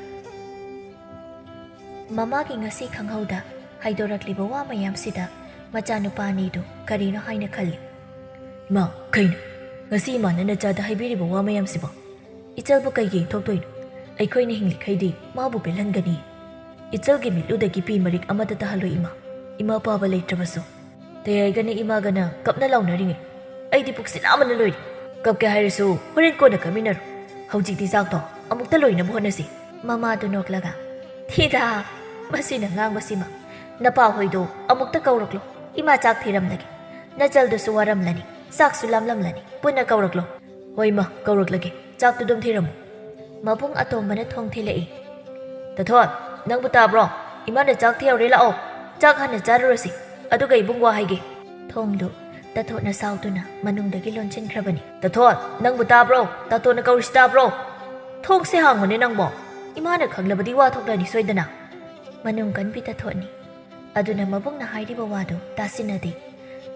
ꯃꯃꯥꯒꯤ ꯉꯁꯤ ꯈꯪꯍꯧꯗ ꯍꯥꯏꯗꯣꯔꯛꯂꯤꯕ ꯋꯥ ꯃꯌꯥꯝꯁꯤꯗ ꯃꯆꯥꯅꯨꯄꯥ ꯑꯅꯤꯗꯨ ꯀꯔꯤꯅꯣ ꯍꯥꯏꯅ ꯈꯜꯂꯤ꯫ ꯏꯃꯥ, ꯀꯩꯅꯣ? ꯉꯁꯤ ꯏꯃꯥꯅ ꯅꯆꯥꯗ ꯍꯥꯏꯕꯤꯔꯤꯕ ꯋꯥ ꯃꯌꯥꯝꯁꯤꯕꯣ? ꯏꯆꯜꯕꯨ ꯀꯩꯒꯤ ꯌꯦꯡꯊꯣꯛꯇꯣꯏꯅꯣ? ꯑꯩꯈꯣꯏꯅ ꯍꯤꯡꯂꯤꯈꯩꯗꯤ ꯃꯥꯕꯨ ꯄꯦꯜꯍꯟꯒꯅꯤ꯫ ꯏꯆꯜꯒꯤ ꯃꯤꯠꯂꯨꯗꯒꯤ ꯄꯤ ꯃꯔꯤꯛ ꯑꯃꯠꯇ ꯇꯥꯍꯜꯂꯣꯏ ꯏꯃꯥ꯫ ꯏꯃꯥ ꯄꯥꯕ ꯂꯩꯇ꯭ꯔꯕꯁꯨ꯫ ꯇꯌꯥꯏꯒꯅ ꯏꯃꯥꯒꯅ ꯀꯞꯅ ꯂꯥꯎꯅꯔꯤꯉꯩ ꯑꯩꯗꯤ ꯄꯨꯛꯁꯤ ꯅꯥꯕꯅ ꯂꯣꯏꯔꯦ꯫ ꯀꯞꯀꯦ ꯍꯥꯏꯔꯁꯨ ꯍꯣꯔꯦꯟ ꯀꯣꯟꯅ ꯀꯞꯃꯤꯟꯅꯔꯣ꯫ ꯍꯧꯖꯤꯛꯇꯤ ꯆꯥꯛꯇꯣ ꯑꯃꯨꯛꯇ ꯂꯣꯏꯅꯕ ꯍꯣꯠꯅꯁꯤ꯫ ꯃꯃꯥꯗꯨ ꯅꯣꯛꯂꯒ, ꯊꯤꯗ, ꯃꯁꯤꯅ ꯉꯥꯡꯕꯁꯤꯃ꯫ ꯅꯄꯥ ꯍꯣꯏꯗꯣ ꯑꯃꯨꯛꯇ ꯀꯧꯔꯛꯂꯣ꯫ ꯏꯃꯥ ꯆꯥꯛ ꯊꯤꯔꯝꯂꯒꯦ꯫ ꯅꯆꯜꯗꯨꯁꯨ ꯋꯥꯔꯝꯂꯅꯤ, ꯆꯥꯛꯁꯨ ꯂꯥꯝꯂꯝꯂꯅꯤ꯫ ꯄꯨꯟꯅ ꯀꯧꯔꯛꯂꯣ꯫ ꯍꯣꯏ ꯏꯃꯥ, ꯀꯧꯔꯛꯂꯒꯦ꯫ ꯆꯥꯛꯇꯨ ꯑꯗꯨꯝ ꯊꯤꯔꯝꯃꯨ꯫ ꯃꯕꯨꯡ ꯑꯇꯣꯝꯕꯅ ꯊꯣꯡ ꯊꯤꯜꯂꯛꯏ꯫ ꯇꯊꯣꯟ, ꯅꯪꯕꯨ ꯇꯥꯕ꯭ꯔꯣ? ꯏꯃꯥꯅ ꯆꯥꯛ ꯊꯤꯍꯧꯔꯦ, ꯂꯥꯛꯑꯣ꯫ ꯆꯥꯛ ꯍꯥꯟꯅ ꯆꯥꯔꯨꯔꯁꯤ꯫ "ꯑꯗꯨꯒ ꯏꯕꯨꯡ ꯋꯥ ꯍꯥꯏꯒꯦ꯫" ꯊꯣꯡꯗꯨ ꯇꯥꯊꯣꯠꯅ ꯁꯥꯎꯗꯨꯅ ꯃꯅꯨꯡꯗꯒꯤ ꯂꯣꯟꯁꯤꯟꯈ꯭ꯔꯕꯅꯤ꯫ "ꯇꯥꯊꯣꯠ, ꯅꯪꯕꯨ ꯇꯥꯕ꯭ꯔꯣ? ꯇꯥꯇꯣꯟꯅ ꯀꯧꯔꯤꯁꯤ ꯇꯥꯕ꯭ꯔꯣ? ꯊꯣꯡꯁꯦ ꯍꯥꯡꯉꯨꯅꯦ ꯅꯪꯕꯣ꯫ ꯏꯃꯥꯅ ꯈꯪꯂꯕꯗꯤ ꯋꯥ ꯊꯣꯛꯂꯅꯤ ꯁꯣꯏꯗꯅ꯫" ꯃꯅꯨꯡ ꯀꯟꯕꯤ ꯇꯥꯊꯣꯠꯅꯤ꯫ ꯑꯗꯨꯅ ꯃꯕꯨꯡꯅ ꯍꯥꯏꯔꯤꯕ ꯋꯥꯗꯨ ꯇꯥꯁꯤꯟꯅꯗꯦ꯫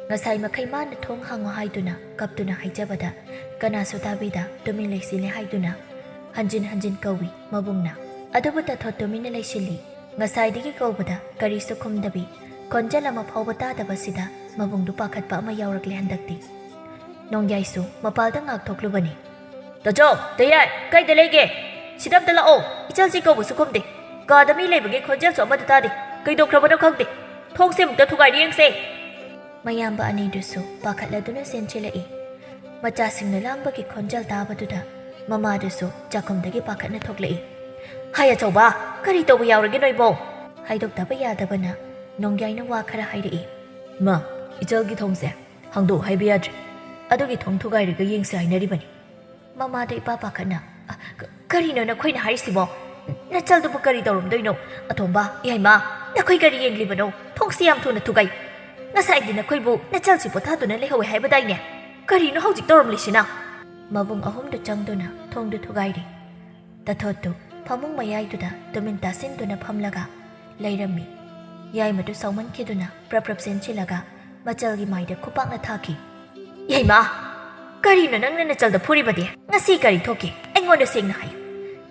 ꯉꯁꯥꯏ ꯃꯈꯩ ꯃꯥꯅ ꯊꯣꯡ ꯍꯥꯡꯉꯨ ꯍꯥꯏꯗꯨꯅ ꯀꯞꯇꯨꯅ ꯍꯥꯏꯖꯕꯗ ꯀꯅꯥꯁꯨ ꯇꯥꯕꯤꯗ ꯇꯨꯃꯤꯟ ꯂꯩꯁꯤꯜꯂꯦ ꯍꯥꯏꯗꯨꯅ ꯍꯟꯖꯤꯟ ꯍꯟꯖꯤꯟ ꯀꯧꯏ ꯃꯕꯨꯡꯅ꯫ ꯑꯗꯨꯕꯨ ꯇꯥꯊꯣꯠ ꯇꯨꯃꯤꯟꯅ ꯂꯩꯁꯤꯜꯂꯤ꯫ ꯉꯁꯥꯏꯗꯒꯤ ꯀꯧꯕꯗ ꯀꯔꯤꯁꯨ ꯈꯨꯝꯗꯕꯤ, ꯈꯣꯟꯖꯦꯜ ꯑꯃ ꯐꯥꯎꯕ ꯇꯥꯗꯕꯁꯤꯗ ꯃꯕꯨꯡꯗꯨ ꯄꯥꯈꯠꯄ ꯑꯃ ꯌꯥꯎꯔꯛꯂꯦ ꯍꯟꯗꯛꯇꯤ꯫ ꯅꯣꯡꯌꯥꯏꯁꯨ ꯃꯄꯥꯜꯗ ꯉꯥꯛ ꯊꯣꯛꯂꯨꯕꯅꯤ꯫ "ꯇꯥꯆꯧ, ꯇꯌꯥꯏ, ꯀꯩꯗ ꯂꯩꯒꯦ? ꯁꯤꯗ ꯑꯝꯇ ꯂꯥꯛꯑꯣ꯫ ꯏꯆꯜꯁꯤ ꯀꯧꯕꯁꯨ ꯈꯨꯝꯗꯦ꯫ ꯀꯥꯗ ꯃꯤ ꯂꯩꯕꯒꯤ ꯈꯣꯟꯖꯦꯜꯁꯨ ꯑꯃꯠꯇ ꯇꯥꯗꯦ꯫ ꯀꯩꯗꯧꯈ꯭ꯔꯕꯅꯣ ꯈꯪꯗꯦ꯫ ꯊꯣꯡꯁꯦ ꯑꯃꯨꯛꯇ ꯊꯨꯒꯥꯏꯔ ꯌꯦꯡꯁꯦ꯫" ꯃꯌꯥꯝꯕ ꯑꯅꯤꯗꯨꯁꯨ ꯄꯥꯈꯠꯂꯗꯨꯅ ꯆꯦꯟꯁꯤꯜꯂꯛꯏ꯫ ꯃꯆꯥꯁꯤꯡꯅ ꯂꯥꯡꯕꯒꯤ ꯈꯣꯟꯖꯦꯜ ꯇꯥꯕꯗꯨꯗ ꯃꯃꯥꯗꯨꯁꯨ ꯆꯥꯛꯈꯨꯝꯗꯒꯤ ꯄꯥꯈꯠꯅ ꯊꯣꯛꯂꯛꯏ꯫ "ꯍꯥꯏ ꯑꯆꯧꯕ, ꯀꯔꯤ ꯇꯧꯕ ꯌꯥꯎꯔꯒꯦ ꯅꯣꯏꯕꯣ?" ꯍꯥꯏꯗꯣꯛꯇꯕ ꯌꯥꯗꯕꯅ ꯅꯣꯡꯌꯥꯏꯅ ꯋꯥ ꯈꯔ ꯍꯥꯏꯔꯛꯏ꯫ "ꯏꯃꯥ, ꯏꯆꯜꯒꯤ ꯊꯣꯡꯁꯦ ꯍꯥꯡꯗꯣꯛꯎ ꯍꯥꯏꯕ ꯌꯥꯗ꯭ꯔꯦ꯫ ꯑꯗꯨꯒꯤ ꯊꯣꯡ ꯊꯨꯒꯥꯏꯔꯒ ꯌꯦꯡꯁꯦ ꯍꯥꯏꯅꯔꯤꯕꯅꯤ꯫" ꯃꯃꯥꯗꯣ ꯏꯄꯥ ꯄꯥꯈꯠꯅ, "ꯑ, ꯀ-, ꯀꯔꯤꯅꯣ ꯅꯈꯣꯏꯅ ꯍꯥꯏꯔꯤꯁꯤꯕꯣ? ꯅꯆꯜꯗꯨꯕꯨ ꯀꯔꯤ ꯇꯧꯔꯝꯗꯣꯏꯅꯣ? ꯑꯇꯣꯝꯕ, ꯏꯌꯥꯏꯃ, ꯅꯈꯣꯏ ꯀꯔꯤ ꯌꯦꯡꯂꯤꯕꯅꯣ? ꯊꯣꯡꯁꯤ ꯌꯥꯝ ꯊꯨꯅ ꯊꯨꯒꯥꯏ꯫ ꯉꯁꯥꯏꯗꯤ ꯅꯈꯣꯏꯕꯨ ꯅꯆꯜꯁꯤ ꯄꯣꯊꯥꯗꯨꯅ ꯂꯩꯍꯧꯋꯦ ꯍꯥꯏꯕꯗꯥꯏꯅꯦ? ꯀꯔꯤꯅꯣ ꯍꯧꯖꯤꯛ ꯇꯧꯔꯝꯂꯤꯁꯤꯅ?" ꯃꯕꯨꯡ ꯑꯍꯨꯝꯗꯨ ꯆꯪꯗꯨꯅ ꯊꯣꯡꯗꯨ ꯊꯨꯒꯥꯏꯔꯤ꯫ ꯇꯥꯊꯣꯠꯇꯨ ꯐꯃꯨꯡ ꯃꯌꯥꯏꯗꯨꯗ ꯇꯨꯃꯤꯟ ꯇꯥꯁꯤꯟꯗꯨꯅ ꯐꯝꯂꯒ ꯂꯩꯔꯝꯃꯤ꯫ ꯌꯥꯏꯃꯗꯨ ꯁꯥꯎꯃꯟꯈꯤꯗꯨꯅ ꯄ꯭ꯔꯞ ꯄ꯭ꯔꯞ ꯆꯦꯟꯁꯤꯜꯂꯒ ꯃꯆꯜꯒꯤ ꯃꯥꯏꯗ ꯈꯨꯄꯥꯛꯅ ꯊꯥꯈꯤ꯫ "ꯌꯥꯏꯃ, ꯀꯔꯤꯅꯣ ꯅꯪꯅ ꯅꯆꯜꯗ ꯐꯨꯔꯤꯕꯗꯤ? ꯉꯁꯤ ꯀꯔꯤ ꯊꯣꯛꯈꯤ? ꯑꯩꯉꯣꯟꯗ ꯁꯦꯡꯅ ꯍꯥꯏꯌꯨ꯫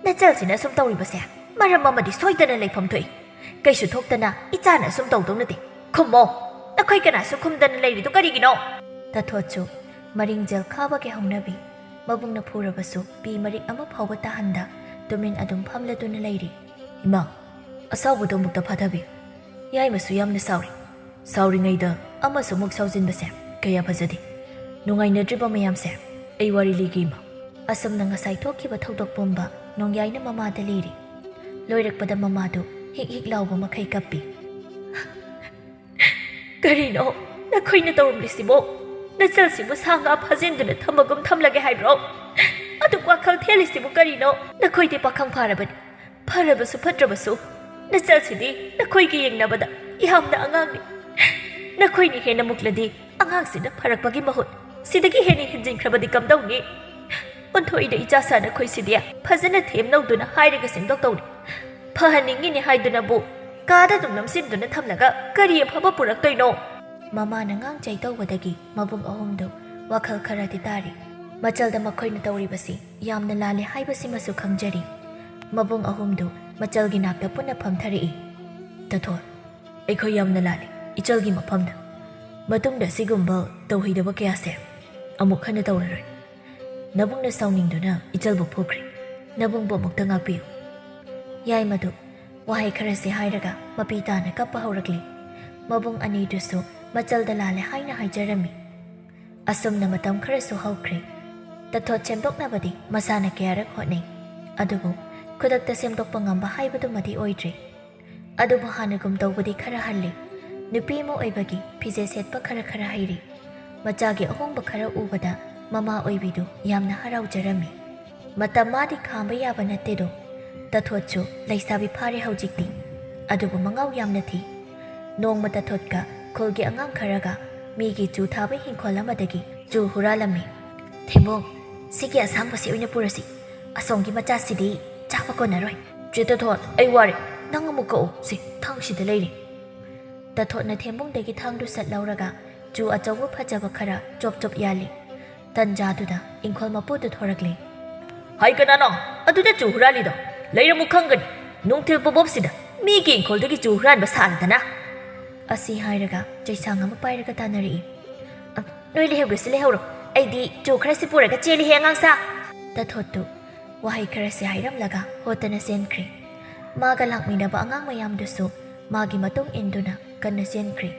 ꯅꯆꯜꯁꯤꯅ ꯑꯁꯨꯝ ꯇꯧꯔꯤꯕꯁꯦ ꯃꯔꯝ ꯑꯃꯗꯤ ꯁꯣꯏꯗꯅ ꯂꯩꯐꯝ ꯊꯣꯛꯏ꯫ ꯀꯩꯁꯨ ꯊꯣꯛꯇꯅ ꯏꯆꯥꯅ ꯑꯁꯨꯝ ꯇꯧꯗꯧ ꯅꯠꯇꯦ꯫ ꯈꯨꯝꯃꯣ! ꯅꯈꯣꯏ ꯀꯅꯥꯁꯨ ꯈꯨꯝꯗꯅ ꯂꯩꯔꯤꯗꯨ ꯀꯔꯤꯒꯤꯅꯣ?" ꯇꯥꯊꯣꯠꯁꯨ ꯃꯔꯤꯡꯖꯦꯜ ꯈꯥꯕꯒꯤ ꯍꯧꯅꯕꯤ ꯃꯕꯨꯡꯅ ꯐꯨꯔꯕꯁꯨ ꯄꯤ ꯃꯔꯤꯛ ꯑꯃ ꯐꯥꯎꯕ ꯇꯥꯍꯟꯗ ꯇꯨꯃꯤꯟ ꯑꯗꯨꯝ ꯐꯝꯂꯗꯨꯅ ꯂꯩꯔꯤ꯫ "ꯏꯃꯥ, ꯑꯁꯥꯎꯕꯗꯣ ꯑꯃꯨꯛꯇ ꯐꯥꯊꯕꯤꯌꯨ꯫ ꯌꯥꯏꯃꯁꯨ ꯌꯥꯝꯅ ꯁꯥꯎꯔꯤ꯫ ꯁꯥꯎꯔꯤꯉꯩꯗ ꯑꯃꯁꯨ ꯑꯃꯨꯛ ꯁꯥꯎꯖꯤꯟꯕꯁꯦ ꯀꯌꯥ ꯐꯖꯗꯦ꯫ ꯅꯨꯡꯉꯥꯏꯅꯗ꯭ꯔꯤꯕ ꯃꯌꯥꯝꯁꯦ ꯑꯩ ꯋꯥꯔꯤ ꯂꯤꯒꯦ ꯏꯃꯥ꯫" ꯑꯁꯨꯝꯅ ꯉꯁꯥꯏ ꯊꯣꯛꯈꯤꯕ ꯊꯧꯗꯣꯛ ꯄꯨꯝꯕ ꯅꯣꯡꯌꯥꯏꯅ ꯃꯃꯥꯗ ꯂꯤꯔꯤ꯫ ꯂꯣꯏꯔꯛꯄꯗ ꯃꯃꯥꯗꯨ ꯍꯤꯛ ꯍꯤꯛ ꯂꯥꯎꯕ ꯃꯈꯩ ꯀꯞꯄꯤ꯫ "ꯀꯔꯤꯅꯣ ꯅꯈꯣꯏꯅ ꯇꯧꯔꯝꯂꯤꯁꯤꯕꯣ? ꯅꯆꯜꯁꯤꯕꯨ ꯁꯥ ꯉꯥ ꯐꯥꯖꯤꯟꯗꯨꯅ ꯊꯝꯕꯒꯨꯝ ꯊꯝꯂꯒꯦ ꯍꯥꯏꯕ꯭ꯔꯣ? ꯑꯗꯨꯛ ꯋꯥꯈꯜ ꯊꯦꯜꯂꯤꯁꯤꯕꯨ ꯀꯔꯤꯅꯣ? ꯅꯈꯣꯏꯗꯤ ꯄꯥꯈꯪ ꯐꯥꯔꯕꯅꯤ꯫ ꯐꯔꯕꯁꯨ ꯐꯠꯇ꯭ꯔꯕꯁꯨ ꯅꯆꯜꯁꯤꯗꯤ ꯅꯈꯣꯏꯒ ꯌꯦꯡꯅꯕꯗ ꯌꯥꯝꯅ ꯑꯉꯥꯡꯅꯤ꯫ ꯅꯈꯣꯏꯅ ꯍꯦꯟꯅ ꯃꯨꯛꯂꯗꯤ ꯑꯉꯥꯡꯁꯤꯅ ꯐꯔꯛꯄꯒꯤ ꯃꯍꯨꯠ ꯁꯤꯗꯒꯤ ꯍꯦꯟꯅ ꯍꯦꯟꯖꯤꯟꯈ꯭ꯔꯕꯗꯤ ꯀꯝꯗꯧꯅꯤ? ꯑꯣꯟꯊꯣꯛꯏꯗ ꯏꯆꯥꯁꯥ ꯅꯈꯣꯏꯁꯤꯗꯤ꯫ ꯐꯖꯅ ꯊꯦꯝꯅꯧꯗꯨꯅ ꯍꯥꯏꯔꯒ ꯁꯦꯝꯗꯣꯛꯇꯧꯅꯤ꯫ ꯐꯍꯟꯅꯤꯡꯉꯤꯅꯦ ꯍꯥꯏꯗꯨꯅꯕꯨ ꯀꯥꯗ ꯑꯗꯨꯝ ꯅꯝꯁꯤꯟꯗꯨꯅ ꯊꯝꯂꯒ ꯀꯔꯤ ꯑꯐꯕ ꯄꯨꯔꯛꯇꯣꯏꯅꯣ? ꯃꯃꯥꯅ ꯉꯥꯡ ꯆꯩ ꯇꯧꯕꯗꯒꯤ ꯃꯕꯨꯡ ꯑꯍꯨꯝꯗꯨ ꯋꯥꯈꯜ ꯈꯔꯗꯤ ꯇꯥꯔꯤ꯫ ꯃꯆꯜꯗ ꯃꯈꯣꯏꯅ ꯇꯧꯔꯤꯕꯁꯤ ꯌꯥꯝꯅ ꯂꯥꯜꯂꯦ ꯍꯥꯏꯕꯁꯤꯃꯁꯨ ꯈꯪꯖꯔꯤ꯫ ꯃꯕꯨꯡ ꯑꯍꯨꯝꯗꯨ ꯃꯆꯜꯒꯤ ꯅꯥꯛꯇ ꯄꯨꯟꯅ ꯐꯝꯊꯔꯛꯏ꯫ "ꯇꯊꯣꯠ, ꯑꯩꯈꯣꯏ ꯌꯥꯝꯅ ꯂꯥꯜꯂꯤ꯫ ꯏꯆꯜꯒꯤ ꯃꯐꯝꯗ ꯃꯇꯨꯡꯗ ꯑꯁꯤꯒꯨꯝꯕ ꯇꯧꯍꯩꯗꯕ ꯀꯌꯥꯁꯦ ꯑꯃꯨꯛ ꯍꯟꯅ ꯇꯧꯔꯔꯣꯏ꯫ ꯅꯕꯨꯡꯅ ꯁꯥꯎꯅꯤꯡꯗꯨꯅ ꯏꯆꯜꯕꯨ ꯐꯨꯈ꯭ꯔꯦ꯫ ꯅꯕꯨꯡꯕꯨ ꯑꯃꯨꯛꯇ ꯉꯥꯛꯄꯤꯌꯨ꯫" ꯌꯥꯏꯃꯗꯨ ꯋꯥꯍꯩ ꯈꯔꯁꯤ ꯍꯥꯏꯔꯒ ꯃꯄꯤ ꯇꯥꯅ ꯀꯞꯄ ꯍꯧꯔꯛꯂꯤ꯫ ꯃꯕꯨꯡ ꯑꯅꯤꯗꯨꯁꯨ ꯃꯆꯜꯗ ꯂꯥꯜꯂꯦ ꯍꯥꯏꯅ ꯍꯥꯏꯖꯔꯝꯃꯤ꯫ ꯑꯁꯨꯝꯅ ꯃꯇꯝ ꯈꯔꯁꯨ ꯍꯧꯈ꯭ꯔꯦ꯫ ꯇꯊꯣꯠ ꯁꯦꯝꯗꯣꯛꯅꯕꯗꯤ ꯃꯁꯥꯅ ꯀꯌꯥꯔꯛ ꯍꯣꯠꯅꯩ, ꯑꯗꯨꯕꯨ ꯈꯨꯗꯛꯇ ꯁꯦꯝꯗꯣꯛꯄ ꯉꯝꯕ ꯍꯥꯏꯕꯗꯨꯃꯗꯤ ꯑꯣꯏꯗ꯭ꯔꯦ꯫ ꯑꯗꯨꯕꯨ ꯍꯥꯟꯅꯒꯨꯝ ꯇꯧꯕꯗꯤ ꯈꯔ ꯍꯜꯂꯤ꯫ ꯅꯨꯄꯤ ꯑꯃ ꯑꯣꯏꯕꯒꯤ ꯐꯤꯖꯦꯠ ꯁꯦꯠꯄ ꯈꯔ ꯈꯔ ꯍꯩꯔꯤ꯫ ꯃꯆꯥꯒꯤ ꯑꯍꯣꯡꯕ ꯈꯔ ꯎꯕꯗ ꯃꯃꯥ ꯑꯣꯏꯕꯤꯗꯨ ꯌꯥꯝꯅ ꯍꯔꯥꯎꯖꯔꯝꯃꯤ꯫ ꯃꯇꯝ ꯃꯥꯗꯤ ꯈꯥꯝꯕ ꯌꯥꯕ ꯅꯠꯇꯦꯗꯣ꯫ ꯇꯊꯣꯠꯁꯨ ꯂꯩꯁꯥꯕꯤ ꯐꯥꯔꯦ ꯍꯧꯖꯤꯛꯇꯤ꯫ ꯑꯗꯨꯕꯨ ꯃꯉꯥꯎ ꯌꯥꯝꯅ ꯊꯤ꯫ ꯅꯣꯡꯃ ꯇꯊꯣꯠꯀ ꯈꯨꯜꯒꯤ ꯑꯉꯥꯡ ꯈꯔꯒ ꯃꯤꯒꯤ ꯆꯨ ꯊꯥꯕ ꯏꯪꯈꯣꯜ ꯑꯃꯗꯒꯤ ꯆꯨ ꯍꯨꯔꯥꯜꯂꯝꯃꯤ꯫ "ꯊꯦꯝꯕꯣꯡ, ꯁꯤꯒꯤ ꯑꯁꯥꯡꯕꯁꯤ ꯑꯣꯏꯅ ꯄꯨꯔꯁꯤ꯫ ꯑꯁꯣꯝꯒꯤ ꯃꯆꯥꯁꯤꯗꯤ ꯆꯥꯕ ꯀꯣꯟꯅꯔꯣꯏ꯫" "ꯆꯦ ꯇꯊꯣꯠ, ꯑꯩ ꯋꯥꯔꯦ꯫ ꯅꯪ ꯑꯃꯨꯛ ꯀꯛꯎ꯫ ꯁꯤ ꯊꯥꯡꯁꯤꯗ ꯂꯩꯔꯦ꯫" ꯇꯊꯣꯠꯅ ꯊꯦꯝꯕꯨꯡꯗꯒꯤ ꯊꯥꯡꯗꯨ ꯁꯠ ꯂꯧꯔꯒ ꯆꯨ ꯑꯆꯧꯕ ꯐꯖꯕ ꯈꯔ ꯆꯣꯞ ꯆꯣꯞ ꯌꯥꯜꯂꯤ꯫ ꯇꯟꯖꯥꯗꯨꯗ ꯏꯪꯈꯣꯜ ꯃꯄꯨꯗꯨ ꯊꯣꯔꯛꯂꯦ꯫ "ꯍꯥꯏ, ꯀꯅꯥꯅꯣ ꯑꯗꯨꯗ ꯆꯨ ꯍꯨꯔꯥꯜꯂꯤꯗꯣ? ꯂꯩꯔꯝꯃꯨ ꯈꯪꯒꯅꯤ꯫ ꯅꯨꯡꯊꯤꯜ ꯄꯣꯕꯣꯞꯁꯤꯗ ꯃꯤꯒꯤ ꯏꯪꯈꯣꯜꯗꯒꯤ ꯆꯨ ꯍꯨꯔꯥꯟꯕ ꯁꯥꯔꯗꯅ!" ꯑꯁꯤ ꯍꯥꯏꯔꯒ ꯆꯩꯁꯥꯡ ꯑꯃ ꯄꯥꯏꯔꯒ ꯇꯥꯟꯅꯔꯛꯏ꯫ "ꯑ, ꯅꯣꯏ ꯂꯩꯍꯧꯒꯦꯁꯨ ꯂꯩꯍꯧꯔꯣ꯫ ꯑꯩꯗꯤ ꯆꯨ ꯈꯔꯁꯤ ꯄꯨꯔꯒ ꯆꯦꯜꯂꯤꯍꯦ, ꯑꯉꯥꯡꯁꯥ!" ꯇꯊꯣꯠꯇꯨ ꯋꯥꯍꯩ ꯈꯔꯁꯤ ꯍꯥꯏꯔꯝꯂꯒ ꯍꯣꯠꯇꯅ ꯆꯦꯟꯈ꯭ꯔꯦ꯫ ꯃꯥꯒ ꯂꯥꯛꯃꯤꯟꯅꯕ ꯑꯉꯥꯡ ꯃꯌꯥꯝꯗꯨꯁꯨ ꯃꯥꯒꯤ ꯃꯇꯨꯡ ꯏꯟꯗꯨꯅ ꯀꯟꯅ ꯆꯦꯟꯈ꯭ꯔꯦ꯫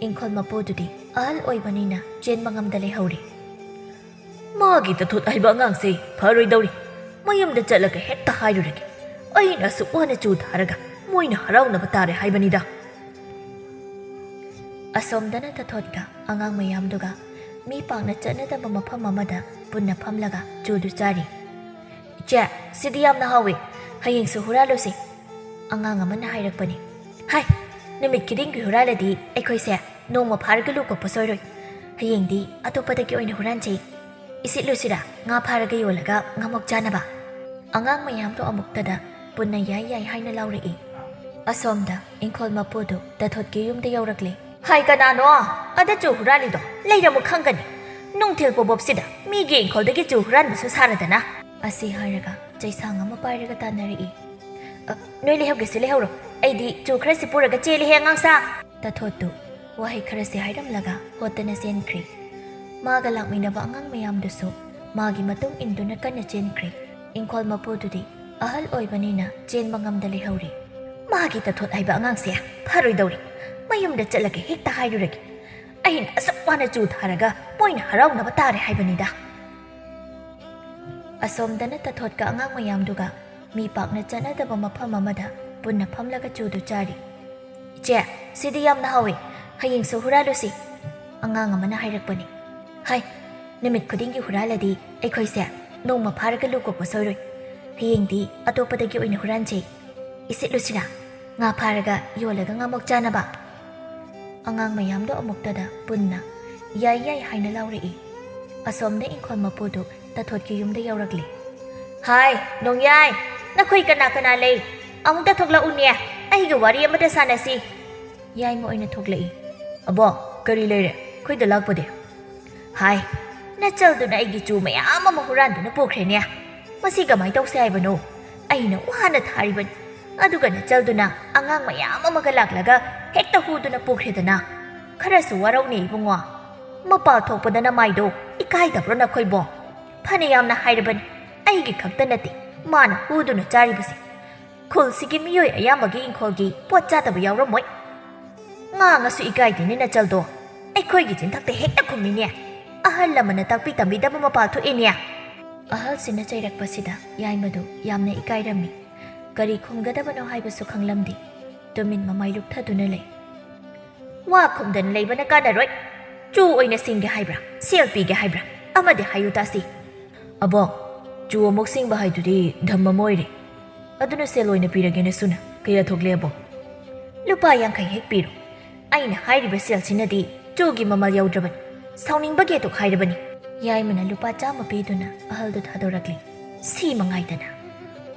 ꯏꯪꯈꯣꯜ ꯃꯄꯨꯗꯨꯗꯤ ꯑꯍꯜ ꯑꯣꯏꯕꯅꯤꯅ ꯆꯦꯟꯕ ꯉꯝꯗ ꯂꯩꯍꯧꯔꯦ꯫ "ꯃꯥꯒꯤ ꯇꯊꯣꯠ ꯍꯥꯏꯕ ꯑꯉꯥꯡꯁꯦ ꯐꯔꯣꯏꯗꯧꯔꯤ꯫ ꯃꯌꯨꯝꯗ ꯆꯠꯂꯒ ꯍꯦꯛꯇ ꯍꯥꯏꯔꯨꯔꯒꯦ꯫ ꯑꯩꯅ ꯑꯁꯨꯛ ꯋꯥꯅ ꯆꯨ ꯊꯥꯔꯒ ꯃꯣꯏꯅ ꯍꯔꯥꯎꯅꯕ ꯇꯥꯔꯦ ꯍꯥꯏꯕꯅꯤꯗ꯫" ꯑꯁꯣꯝꯗꯅ ꯇꯊꯣꯠꯀ ꯑꯉꯥꯡ ꯃꯌꯥꯝꯗꯨꯒ ꯃꯤ ꯄꯥꯛꯅ ꯆꯠꯅꯗꯕ ꯃꯐꯝ ꯑꯃꯗ ꯄꯨꯟꯅ ꯐꯝꯂꯒ ꯆꯨꯗꯨ ꯆꯥꯔꯤ꯫ "ꯏꯆꯦ, ꯁꯤꯗꯤ ꯌꯥꯝꯅ ꯍꯥꯎꯋꯤ꯫ ꯍꯌꯦꯡꯁꯨ ꯍꯨꯔꯥꯜꯂꯨꯁꯤ꯫" ꯑꯉꯥꯡ ꯑꯃꯅ ꯍꯥꯏꯔꯛꯄꯅꯤ꯫ "ꯍꯥꯏ, ꯅꯨꯃꯤꯠ ꯈꯨꯗꯤꯡꯒꯤ ꯍꯨꯔꯥꯜꯂꯗꯤ ꯑꯩꯈꯣꯏꯁꯦ ꯅꯣꯡꯃ ꯐꯥꯔꯒ ꯂꯨ ꯀꯣꯛꯄ ꯁꯣꯏꯔꯣꯏ꯫ ꯍꯌꯦꯡꯗꯤ ꯑꯇꯣꯞꯄꯗꯒꯤ ꯑꯣꯏꯅ ꯍꯨꯔꯥꯟꯁꯤ꯫ ꯏꯁꯤꯠꯂꯨꯁꯤꯔꯥ, ꯉꯥ ꯐꯥꯔꯒ ꯌꯣꯜꯂꯒ ꯉꯥꯃꯣꯛ ꯆꯥꯅꯕ?" ꯑꯉꯥꯡ ꯃꯌꯥꯝꯗꯣ ꯑꯃꯨꯛꯇꯗ ꯄꯨꯟꯅ "ꯌꯥꯏ ꯌꯥꯏ" ꯍꯥꯏꯅ ꯂꯥꯎꯔꯛꯏ꯫ ꯑꯁꯣꯝꯗ ꯏꯪꯈꯣꯜ ꯃꯄꯨꯗꯨ ꯇꯥꯊꯣꯠꯀꯤ ꯌꯨꯝꯗ ꯌꯧꯔꯛꯂꯦ꯫ "ꯍꯥꯏ, ꯀꯅꯥꯅꯣ? ꯑꯗ ꯆꯨ ꯍꯨꯔꯥꯜꯂꯤꯗꯣ? ꯂꯩꯔꯝꯃꯨ ꯈꯪꯒꯅꯤ꯫ ꯅꯨꯡꯊꯤꯜ ꯄꯣꯕꯣꯞꯁꯤꯗ ꯃꯤꯒꯤ ꯏꯪꯈꯣꯜꯗꯒꯤ ꯆꯨ ꯍꯨꯔꯥꯟꯕꯁꯨ ꯁꯥꯔꯗꯅ!" ꯑꯁꯤ ꯍꯥꯏꯔꯒ ꯆꯩꯁꯥꯡ ꯑꯃ ꯄꯥꯏꯔꯒ ꯇꯥꯟꯅꯔꯛꯏ꯫ "ꯑ, ꯅꯣꯏ ꯂꯩꯍꯧꯒꯦꯁꯨ ꯂꯩꯍꯧꯔꯣ, ꯑꯩꯗꯤ ꯆꯨ ꯈꯔꯁꯤ ꯄꯨꯔꯒ ꯆꯦꯜꯂꯤꯍꯦ, ꯑꯉꯥꯡꯁꯥ!" ꯇꯥꯊꯣꯠꯇꯨ ꯋꯥꯍꯩ ꯈꯔꯁꯤ ꯍꯥꯏꯔꯝꯂꯒ ꯍꯣꯠꯇꯅ ꯆꯦꯟꯈ꯭ꯔꯦ꯫ ꯃꯥꯒ ꯂꯥꯛꯃꯤꯟꯅꯕ ꯑꯉꯥꯡ ꯃꯌꯥꯝꯗꯨꯁꯨ ꯃꯥꯒꯤ ꯃꯇꯨꯡ ꯏꯟꯗꯨꯅ ꯀꯟꯅ ꯆꯦꯟꯈ꯭ꯔꯦ꯫ ꯏꯪꯈꯣꯜ ꯃꯄꯨꯗꯨꯗꯤ ꯑꯍꯜ ꯑꯣꯏꯕꯅꯤꯅ ꯆꯦꯟꯕ ꯉꯝꯗ ꯂꯩꯍꯧꯔꯦ꯫ "ꯃꯥꯒꯤ ꯇꯥꯊꯣꯠ ꯍꯥꯏꯕ ꯑꯉꯥꯡꯁꯦ ꯐꯔꯣꯏꯗꯧꯔꯤ꯫ ꯃꯌꯨꯝꯗ ꯆꯠꯂꯒ ꯍꯦꯛꯇ ꯍꯥꯏꯔꯨꯔꯒꯦ꯫ ꯑꯩꯅ ꯑꯁꯨꯛ ꯋꯥꯅ ꯆꯨ ꯊꯥꯔꯒ ꯃꯣꯏꯅ ꯍꯔꯥꯎꯅꯕ ꯇꯥꯔꯦ ꯍꯥꯏꯕꯅꯤꯗ!" ꯑꯁꯣꯝꯗꯅ ꯇꯥꯊꯣꯠꯀ ꯑꯉꯥꯡ ꯃꯌꯥꯝꯗꯨꯒ ꯃꯤ ꯄꯥꯛꯅ ꯆꯠꯅꯗꯕ ꯃꯐꯝ ꯑꯃꯗ ꯄꯨꯟꯅ ꯐꯝꯂꯒ ꯆꯨꯗꯨ ꯆꯥꯔꯤ꯫ "ꯏꯆꯦ, ꯁꯤꯗꯤ ꯌꯥꯝꯅ ꯍꯥꯎꯏ꯫ ꯍꯌꯦꯡꯁꯨ ꯍꯨꯔꯥꯜꯂꯨꯁꯤ," ꯑꯉꯥꯡ ꯑꯃꯅ ꯍꯥꯏꯔꯛꯄꯅꯤ꯫ "ꯍꯥꯏ, ꯅꯨꯃꯤꯠ ꯈꯨꯗꯤꯡꯒꯤ ꯍꯨꯔꯥꯜꯂꯗꯤ ꯑꯩꯈꯣꯏꯁꯦ ꯅꯣꯡꯃ ꯐꯥꯔꯒ ꯂꯨ ꯀꯣꯛꯄ ꯁꯣꯏꯔꯣꯏ꯫ ꯍꯌꯦꯡꯗꯤ ꯑꯇꯣꯞꯄꯗꯒꯤ ꯑꯣꯏꯅ ꯍꯨꯔꯥꯟꯁꯤ꯫ ꯏꯁꯤꯠꯂꯨꯁꯤꯔꯥ, ꯉꯥ ꯐꯥꯔꯒ ꯌꯣꯜꯂꯒ ꯉꯥꯃꯣꯛ ꯆꯥꯅꯕ?" ꯑꯉꯥꯡ ꯃꯌꯥꯝꯗꯣ ꯑꯃꯨꯛꯇꯗ ꯄꯨꯟꯅ "ꯌꯥꯏ ꯌꯥꯏ" ꯍꯥꯏꯅ ꯂꯥꯎꯔꯛꯏ꯫ ꯑꯁꯣꯝꯗ ꯏꯪꯈꯣꯜ ꯃꯄꯨꯗꯨ ꯇꯥꯊꯣꯠꯀꯤ ꯌꯨꯝꯗ ꯌꯧꯔꯛꯂꯦ꯫ "ꯍꯥꯏ, ꯅꯣꯡꯌꯥꯏ, ꯅꯈꯣꯏ ꯀꯅꯥ ꯀꯅꯥ ꯂꯩ? ꯑꯃꯨꯛꯇ ꯊꯣꯛꯂꯛꯎꯅꯦ, ꯑꯩꯒ ꯋꯥꯔꯤ ꯑꯃꯇ ꯁꯥꯟꯅꯁꯤ꯫" ꯌꯥꯏꯃ ꯑꯣꯏꯅ ꯊꯣꯛꯂꯛꯏ꯫ "ꯑꯕꯣ, ꯀꯔꯤ ꯂꯩꯔꯦ? ꯑꯩꯈꯣꯏꯗ ꯂꯥꯛꯄꯗꯤ?" "ꯍꯥꯏ, ꯅꯆꯜꯗꯨꯅ ꯑꯩꯒꯤ ꯆꯨ ꯃꯌꯥꯝ ꯑꯃ ꯍꯨꯔꯥꯟꯗꯨꯅ ꯄꯨꯈ꯭ꯔꯦꯅꯦ꯫ ꯃꯁꯤ ꯀꯃꯥꯏ ꯇꯧꯁꯦ ꯍꯥꯏꯕꯅꯣ? ꯑꯩꯅ ꯋꯥꯅ ꯊꯥꯔꯤꯕꯅꯤ, ꯑꯗꯨꯒ ꯅꯆꯜꯗꯨꯅ ꯑꯉꯥꯡ ꯃꯌꯥꯝ ꯑꯃꯒ ꯂꯥꯛꯂꯒ ꯍꯦꯛꯇ ꯍꯨꯗꯨꯅ ꯄꯨꯈ꯭ꯔꯦꯗꯅ꯫ ꯈꯔꯁꯨ ꯋꯥꯔꯧꯅꯦ ꯏꯕꯨꯡꯉꯣ꯫ ꯃꯄꯥꯜ ꯊꯣꯛꯄꯗ ꯅꯃꯥꯏꯗꯣ ꯏꯀꯥꯏꯗꯕ꯭ꯔꯣ ꯅꯈꯣꯏꯕꯣ? ꯐꯅ ꯌꯥꯝꯅ ꯍꯥꯏꯔꯕꯅꯤ, ꯑꯩꯒꯤ ꯈꯛꯇ ꯅꯠꯇꯦ ꯃꯥꯅ ꯍꯨꯗꯨꯅ ꯆꯥꯔꯤꯕꯁꯦ꯫ ꯈꯨꯜꯁꯤꯒꯤ ꯃꯤꯑꯣꯏ ꯑꯌꯥꯝꯕꯒꯤ ꯏꯪꯈꯣꯜꯒꯤ ꯄꯣꯠ ꯆꯥꯗꯕ ꯌꯥꯎꯔꯝꯃꯣꯏ꯫ ꯉꯥꯡꯉꯁꯨ ꯏꯀꯥꯏꯗꯦꯅꯦ ꯅꯆꯜꯗꯣ꯫ ꯑꯩꯈꯣꯏꯒꯤ ꯆꯤꯟꯊꯛꯇ ꯍꯦꯛꯇ ꯈꯨꯝꯃꯤꯅꯦ꯫ ꯑꯍꯜ ꯂꯃꯟꯅ ꯇꯥꯛꯄꯤ ꯇꯝꯕꯤꯗꯕ ꯃꯄꯥꯜ ꯊꯣꯛꯑꯦꯅꯦ꯫" ꯑꯍꯜꯁꯤꯅ ꯆꯩꯔꯛꯄꯁꯤꯗ ꯌꯥꯏꯃꯗꯨ ꯌꯥꯝꯅ ꯏꯀꯥꯏꯔꯝꯃꯤ꯫ ꯀꯔꯤ ꯈꯨꯝꯒꯗꯕꯅꯣ ꯍꯥꯏꯕꯁꯨ ꯈꯪꯂꯝꯗꯦ꯫ ꯇꯨꯃꯤꯟ ꯃꯃꯥꯏ ꯂꯨꯞꯊꯗꯨꯅ ꯂꯩ꯫ "ꯋꯥ ꯈꯨꯝꯗꯅ ꯂꯩꯕꯅ ꯀꯥꯟꯅꯔꯣꯏ꯫ ꯆꯨ ꯑꯣꯏꯅ ꯁꯤꯡꯒꯦ ꯍꯥꯏꯕ꯭ꯔꯥ, ꯁꯦꯜ ꯄꯤꯒꯦ ꯍꯥꯏꯕ꯭ꯔꯥ? ꯑꯃꯗꯤ ꯍꯥꯏꯌꯨ ꯇꯥꯁꯤ꯫" "ꯑꯕꯣ, ꯆꯨ ꯑꯃꯨꯛ ꯁꯤꯡꯕ ꯍꯥꯏꯗꯨꯗꯤ ꯙꯝ ꯑꯃ ꯑꯣꯏꯔꯦ꯫ ꯑꯗꯨꯅ ꯁꯦꯜ ꯑꯣꯏꯅ ꯄꯤꯔꯒꯦ ꯅꯁꯨꯅ꯫ ꯀꯌꯥ ꯊꯣꯛꯂꯦ ꯑꯕꯣ?" ꯂꯨꯄꯥ ꯌꯥꯡꯈꯩ ꯍꯦꯛ ꯄꯤꯔꯣ꯫ ꯑꯩꯅ ꯍꯥꯏꯔꯤꯕ ꯁꯦꯜꯁꯤꯅꯗꯤ ꯆꯨꯒꯤ ꯃꯃꯜ ꯌꯧꯗ꯭ꯔꯕꯅꯤ꯫ ꯁꯥꯎꯅꯤꯡꯕꯒꯤ ꯑꯗꯨꯛ ꯍꯥꯏꯔꯕꯅꯤ꯫ ꯌꯥꯏꯃꯅ ꯂꯨꯄꯥ ꯆꯥꯝꯃ ꯄꯤꯗꯨꯅ ꯑꯍꯜꯗꯨ ꯊꯥꯗꯣꯔꯛꯂꯤ꯫ ꯁꯤ ꯃꯉꯥꯏꯗꯅ꯫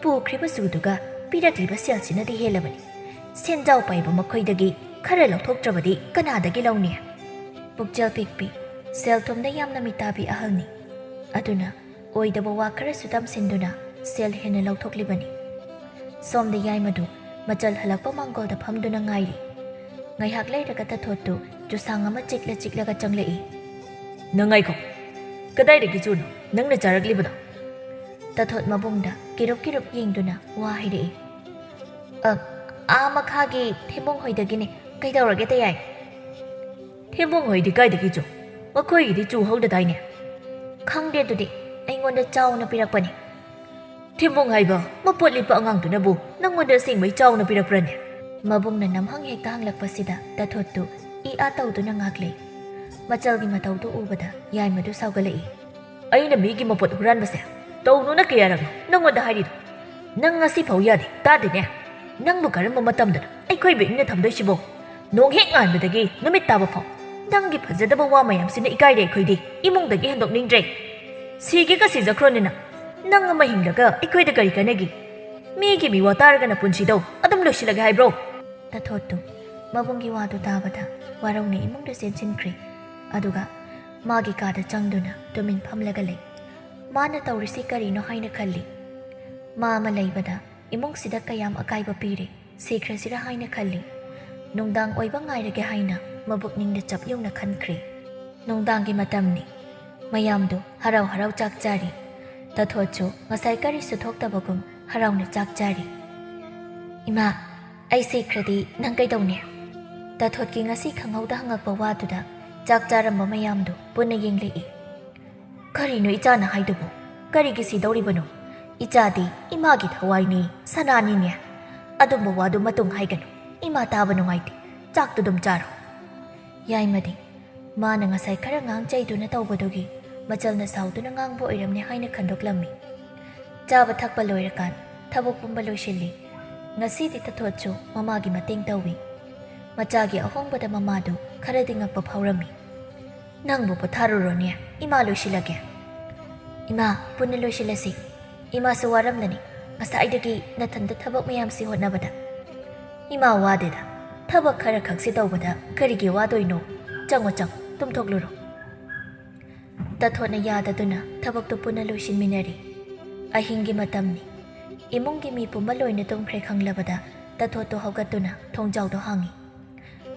ꯄꯨꯈ꯭ꯔꯤꯕ ꯆꯨꯗꯨꯒ ꯄꯤꯔꯛꯂꯤꯕ ꯁꯦꯜꯁꯤꯅꯗꯤ ꯍꯦꯜꯂꯕꯅꯤ꯫ ꯁꯦꯟꯖꯥꯎ ꯄꯥꯏꯕ ꯃꯈꯣꯏꯗꯒꯤ ꯈꯔ ꯂꯧꯊꯣꯛꯇ꯭ꯔꯕꯗꯤ ꯀꯅꯥꯗꯒꯤ ꯂꯧꯅꯤ? ꯄꯨꯛꯆꯦꯜ ꯄꯤꯛꯄꯤ, ꯁꯦꯜ ꯊꯨꯝꯗ ꯌꯥꯝꯅ ꯃꯤꯇꯥꯕꯤ ꯑꯍꯜꯅꯤ꯫ ꯑꯗꯨꯅ ꯑꯣꯏꯗꯕ ꯋꯥ ꯈꯔꯁꯨ ꯇꯝꯁꯤꯟꯗꯨꯅ ꯁꯦꯜ ꯍꯦꯟꯅ ꯂꯧꯊꯣꯛꯂꯤꯕꯅꯤ꯫ ꯁꯣꯝꯗ ꯌꯥꯏꯃꯗꯨ ꯃꯆꯜ ꯍꯜꯂꯛꯄ ꯃꯥꯡꯒꯣꯜꯗ ꯐꯝꯗꯨꯅ ꯉꯥꯏꯔꯤ꯫ ꯉꯥꯏꯍꯥꯛ ꯂꯩꯔꯒ ꯇꯥꯊꯣꯠꯇꯨ ꯆꯨꯁꯥꯡ ꯑꯃ ꯆꯤꯛꯂ ꯆꯤꯛꯂꯒ ꯆꯪꯂꯛꯏ꯫ "ꯅꯪ ꯉꯥꯏꯈꯣ, ꯀꯗꯥꯏꯗꯒꯤ ꯆꯨꯅꯣ ꯅꯪꯅ ꯆꯥꯔꯛꯂꯤꯕꯗꯣ?" ꯇꯥꯊꯣꯠ ꯃꯕꯨꯡꯗ ꯀꯤꯔꯨꯞ ꯀꯤꯔꯨꯞ ꯌꯦꯡꯗꯨꯅ ꯋꯥ ꯍꯥꯏꯔꯛꯏ꯫ "ꯑ, ꯑꯥ ꯃꯈꯥꯒꯤ ꯊꯦꯝꯕꯣꯡ ꯍꯣꯏꯗꯒꯤꯅꯦ꯫ ꯀꯩꯗꯧꯔꯒꯦ ꯇꯌꯥꯏ?" "ꯊꯦꯝꯕꯣꯡ ꯍꯣꯏꯗꯤ ꯀꯥꯏꯗꯒꯤ ꯆꯨ? ꯃꯈꯣꯏꯒꯤꯗꯤ ꯆꯨ ꯍꯧꯗꯗꯥꯏꯅꯦ?" "ꯈꯪꯗꯦ ꯑꯗꯨꯗꯤ, ꯑꯩꯉꯣꯟꯗ ꯆꯥꯎꯅ ꯄꯤꯔꯛꯄꯅꯦ꯫" "ꯊꯦꯝꯕꯣꯡ ꯍꯥꯏꯕ ꯃꯄꯣꯠ ꯂꯤꯠꯄ ꯑꯉꯥꯡꯗꯨꯅꯕꯨ ꯅꯪꯉꯣꯟꯗ ꯑꯁꯦꯡꯕꯩ ꯆꯥꯎꯅ ꯄꯤꯔꯛꯄ꯭ꯔꯅꯦ?" ꯃꯕꯨꯡꯅ ꯅꯝꯍꯪ ꯍꯦꯛꯇ ꯍꯪꯂꯛꯄꯁꯤꯗ ꯇꯥꯊꯣꯠꯇꯨ ꯏ ꯑꯥ ꯇꯧꯗꯨꯅ ꯉꯥꯛꯂꯩ꯫ ꯃꯆꯜꯒꯤ ꯃꯇꯧꯗꯨ ꯎꯕꯗ ꯌꯥꯏꯃꯗꯨ ꯁꯥꯎꯒꯠꯂꯛꯏ꯫ "ꯑꯩꯅ ꯃꯤꯒꯤ ꯃꯄꯣꯠ ꯍꯨꯔꯥꯟꯕꯁꯦ ꯇꯧꯅꯨꯅ ꯀꯌꯥꯔꯛꯅꯣ ꯅꯪꯉꯣꯟꯗ ꯍꯥꯏꯔꯤꯗꯣ? ꯅꯪ ꯉꯁꯤ ꯐꯥꯎ ꯌꯥꯗꯦ, ꯇꯥꯗꯦꯅꯦ? ꯅꯪꯕꯨ ꯀꯔꯝꯕ ꯃꯇꯝꯗꯅꯣ ꯑꯩꯈꯣꯏꯕꯨ ꯏꯪꯅ ꯊꯝꯗꯣꯏꯁꯤꯕꯣ? ꯅꯣꯡ ꯍꯦꯛ ꯉꯥꯟꯕꯗꯒꯤ ꯅꯨꯃꯤꯠ ꯇꯥꯕ ꯐꯥꯎ ꯅꯪꯒꯤ ꯐꯖꯗꯕ ꯋꯥ ꯃꯌꯥꯝꯁꯤꯅ ꯏꯀꯥꯏꯔꯦ ꯑꯩꯈꯣꯏꯗꯤ꯫ ꯏꯃꯨꯡꯗꯒꯤ ꯍꯦꯟꯗꯣꯛꯅꯤꯡꯗ꯭ꯔꯦ꯫ ꯁꯤꯒꯦꯒ ꯁꯤꯖꯈ꯭ꯔꯣꯅꯦ ꯅꯪ꯫ ꯅꯪ ꯑꯃ ꯍꯤꯡꯂꯒ ꯑꯩꯈꯣꯏꯗ ꯀꯔꯤ ꯀꯥꯟꯅꯒꯤ? ꯃꯤꯒꯤ ꯃꯤꯋꯥ ꯇꯥꯔꯒꯅ ꯄꯨꯟꯁꯤꯗꯣ ꯑꯗꯨꯝ ꯂꯣꯏꯁꯤꯜꯂꯒꯦ ꯍꯥꯏꯕ꯭ꯔꯣ?" ꯇꯥꯊꯣꯠꯇꯨ ꯃꯕꯨꯡꯒꯤ ꯋꯥꯗꯨ ꯇꯥꯕꯗ ꯋꯥꯔꯧꯅ ꯏꯃꯨꯡꯗ ꯆꯦꯟꯁꯤꯟꯈ꯭ꯔꯦ꯫ ꯑꯗꯨꯒ ꯃꯥꯒꯤ ꯀꯥꯗ ꯆꯪꯗꯨꯅ ꯇꯨꯃꯤꯟ ꯐꯝꯂꯒ ꯂꯩ꯫ ꯃꯥꯅ ꯇꯧꯔꯤꯁꯤ ꯀꯔꯤꯅꯣ ꯍꯥꯏꯅ ꯈꯜꯂꯤ꯫ ꯃꯥ ꯑꯃ ꯂꯩꯕꯗ ꯏꯃꯨꯡꯁꯤꯗ ꯀꯌꯥꯝ ꯑꯀꯥꯏꯕ ꯄꯤꯔꯦ, ꯁꯤꯈ꯭ꯔꯁꯤꯔꯥ ꯍꯥꯏꯅ ꯈꯜꯂꯤ꯫ ꯅꯨꯡꯗꯥꯡ ꯑꯣꯏꯕ ꯉꯥꯏꯔꯒꯦ ꯍꯥꯏꯅ ꯃꯕꯨꯛꯅꯤꯡꯗ ꯆꯞ ꯌꯨꯡꯅ ꯈꯟꯈ꯭ꯔꯦ꯫ ꯅꯨꯡꯗꯥꯡꯒꯤ ꯃꯇꯝꯅꯤ꯫ ꯃꯌꯥꯝꯗꯨ ꯍꯔꯥꯎ ꯍꯔꯥꯎ ꯆꯥꯛ ꯆꯥꯔꯤ꯫ ꯇꯥꯊꯣꯠꯁꯨ ꯉꯁꯥꯏ ꯀꯔꯤꯁꯨ ꯊꯣꯛꯇꯕꯒꯨꯝ ꯍꯔꯥꯎꯅ ꯆꯥꯛ ꯆꯥꯔꯤ꯫ "ꯏꯃꯥ, ꯑꯩ ꯁꯤꯈ꯭ꯔꯗꯤ ꯅꯪ ꯀꯩꯗꯧꯅꯤ?" ꯇꯥꯊꯣꯠꯀꯤ ꯉꯁꯤ ꯈꯪꯍꯧꯗ ꯍꯪꯉꯛꯄ ꯋꯥꯗꯨꯗ ꯆꯥꯛ ꯆꯥꯔꯝꯕ ꯃꯌꯥꯝꯗꯨ ꯄꯨꯟꯅ ꯌꯦꯡꯂꯛꯏ꯫ "ꯀꯔꯤꯅꯣ ꯏꯆꯥꯅ ꯍꯥꯏꯗꯨꯕꯨ? ꯀꯔꯤꯒꯤ ꯁꯤꯗꯧꯔꯤꯕꯅꯣ? ꯏꯆꯥꯗꯤ ꯏꯃꯥꯒꯤ ꯊꯋꯥꯏꯅꯤ, ꯁꯅꯥꯅꯤꯅꯦ꯫ ꯑꯗꯨꯝꯕ ꯋꯥꯗꯨ ꯃꯇꯨꯡ ꯍꯥꯏꯒꯅꯨ꯫ ꯏꯃꯥ ꯇꯥꯕ ꯅꯨꯡꯉꯥꯏꯇꯦ꯫ ꯆꯥꯛꯇꯨ ꯑꯗꯨꯝ ꯆꯥꯔꯣ꯫" ꯌꯥꯏꯃꯗꯤ ꯃꯥꯅ ꯉꯁꯥꯏ ꯈꯔ ꯉꯥꯡ ꯆꯩꯗꯨꯅ ꯇꯧꯕꯗꯨꯒꯤ ꯃꯆꯜꯅ ꯁꯥꯎꯗꯨꯅ ꯉꯥꯡꯕ ꯑꯣꯏꯔꯝꯅꯤ ꯍꯥꯏꯅ ꯈꯟꯗꯣꯛꯂꯝꯃꯤ꯫ ꯆꯥꯕ ꯊꯛꯄ ꯂꯣꯏꯔꯀꯥꯟ ꯊꯕꯛ ꯄꯨꯝꯕ ꯂꯣꯏꯁꯤꯜꯂꯤ꯫ ꯉꯁꯤꯗꯤ ꯇꯥꯊꯣꯠꯁꯨ ꯃꯃꯥꯒꯤ ꯃꯇꯦꯡ ꯇꯧꯏ꯫ ꯃꯆꯥꯒꯤ ꯑꯍꯣꯡꯕꯗ ꯃꯃꯥꯗꯨ ꯈꯔꯗꯤ ꯉꯛꯄ ꯐꯥꯎꯔꯝꯃꯤ꯫ "ꯅꯪꯕꯨ ꯄꯣꯊꯥꯔꯨꯔꯣꯅꯦ, ꯏꯃꯥ ꯂꯣꯏꯁꯤꯜꯂꯒꯦ꯫" "ꯏꯃꯥ, ꯄꯨꯟꯅ ꯂꯣꯏꯁꯤꯜꯂꯁꯤ꯫ ꯏꯃꯥꯁꯨ ꯋꯥꯔꯝꯂꯅꯤ, ꯉꯁꯥꯏꯗꯒꯤ ꯅꯊꯟꯇ ꯊꯕꯛ ꯃꯌꯥꯝꯁꯤ ꯍꯣꯠꯅꯕꯗ꯫" "ꯏꯃꯥ ꯋꯥꯗꯦꯗ, ꯊꯕꯛ ꯈꯔ ꯈꯛꯁꯤ ꯇꯧꯕꯗ ꯀꯔꯤꯒꯤ ꯋꯥꯗꯣꯏꯅꯣ? ꯆꯪꯉꯣ, ꯆꯪꯉꯣ, ꯇꯨꯝꯊꯣꯛꯂꯨꯔꯣ꯫" ꯇꯥꯊꯣꯠꯅ ꯌꯥꯗꯗꯨꯅ ꯊꯕꯛꯇꯨ ꯄꯨꯟꯅ ꯂꯣꯏꯁꯤꯟꯃꯤꯟꯅꯔꯤ꯫ ꯑꯍꯤꯡꯒꯤ ꯃꯇꯝꯅꯤ꯫ ꯏꯃꯨꯡꯒꯤ ꯃꯤ ꯄꯨꯝꯕ ꯂꯣꯏꯅ ꯇꯨꯝꯈ꯭ꯔꯦ ꯈꯪꯂꯕꯗ ꯇꯥꯊꯣꯠꯇꯨ ꯍꯧꯒꯠꯇꯨꯅ ꯊꯣꯡꯖꯥꯎꯗꯨ ꯍꯥꯡꯏ꯫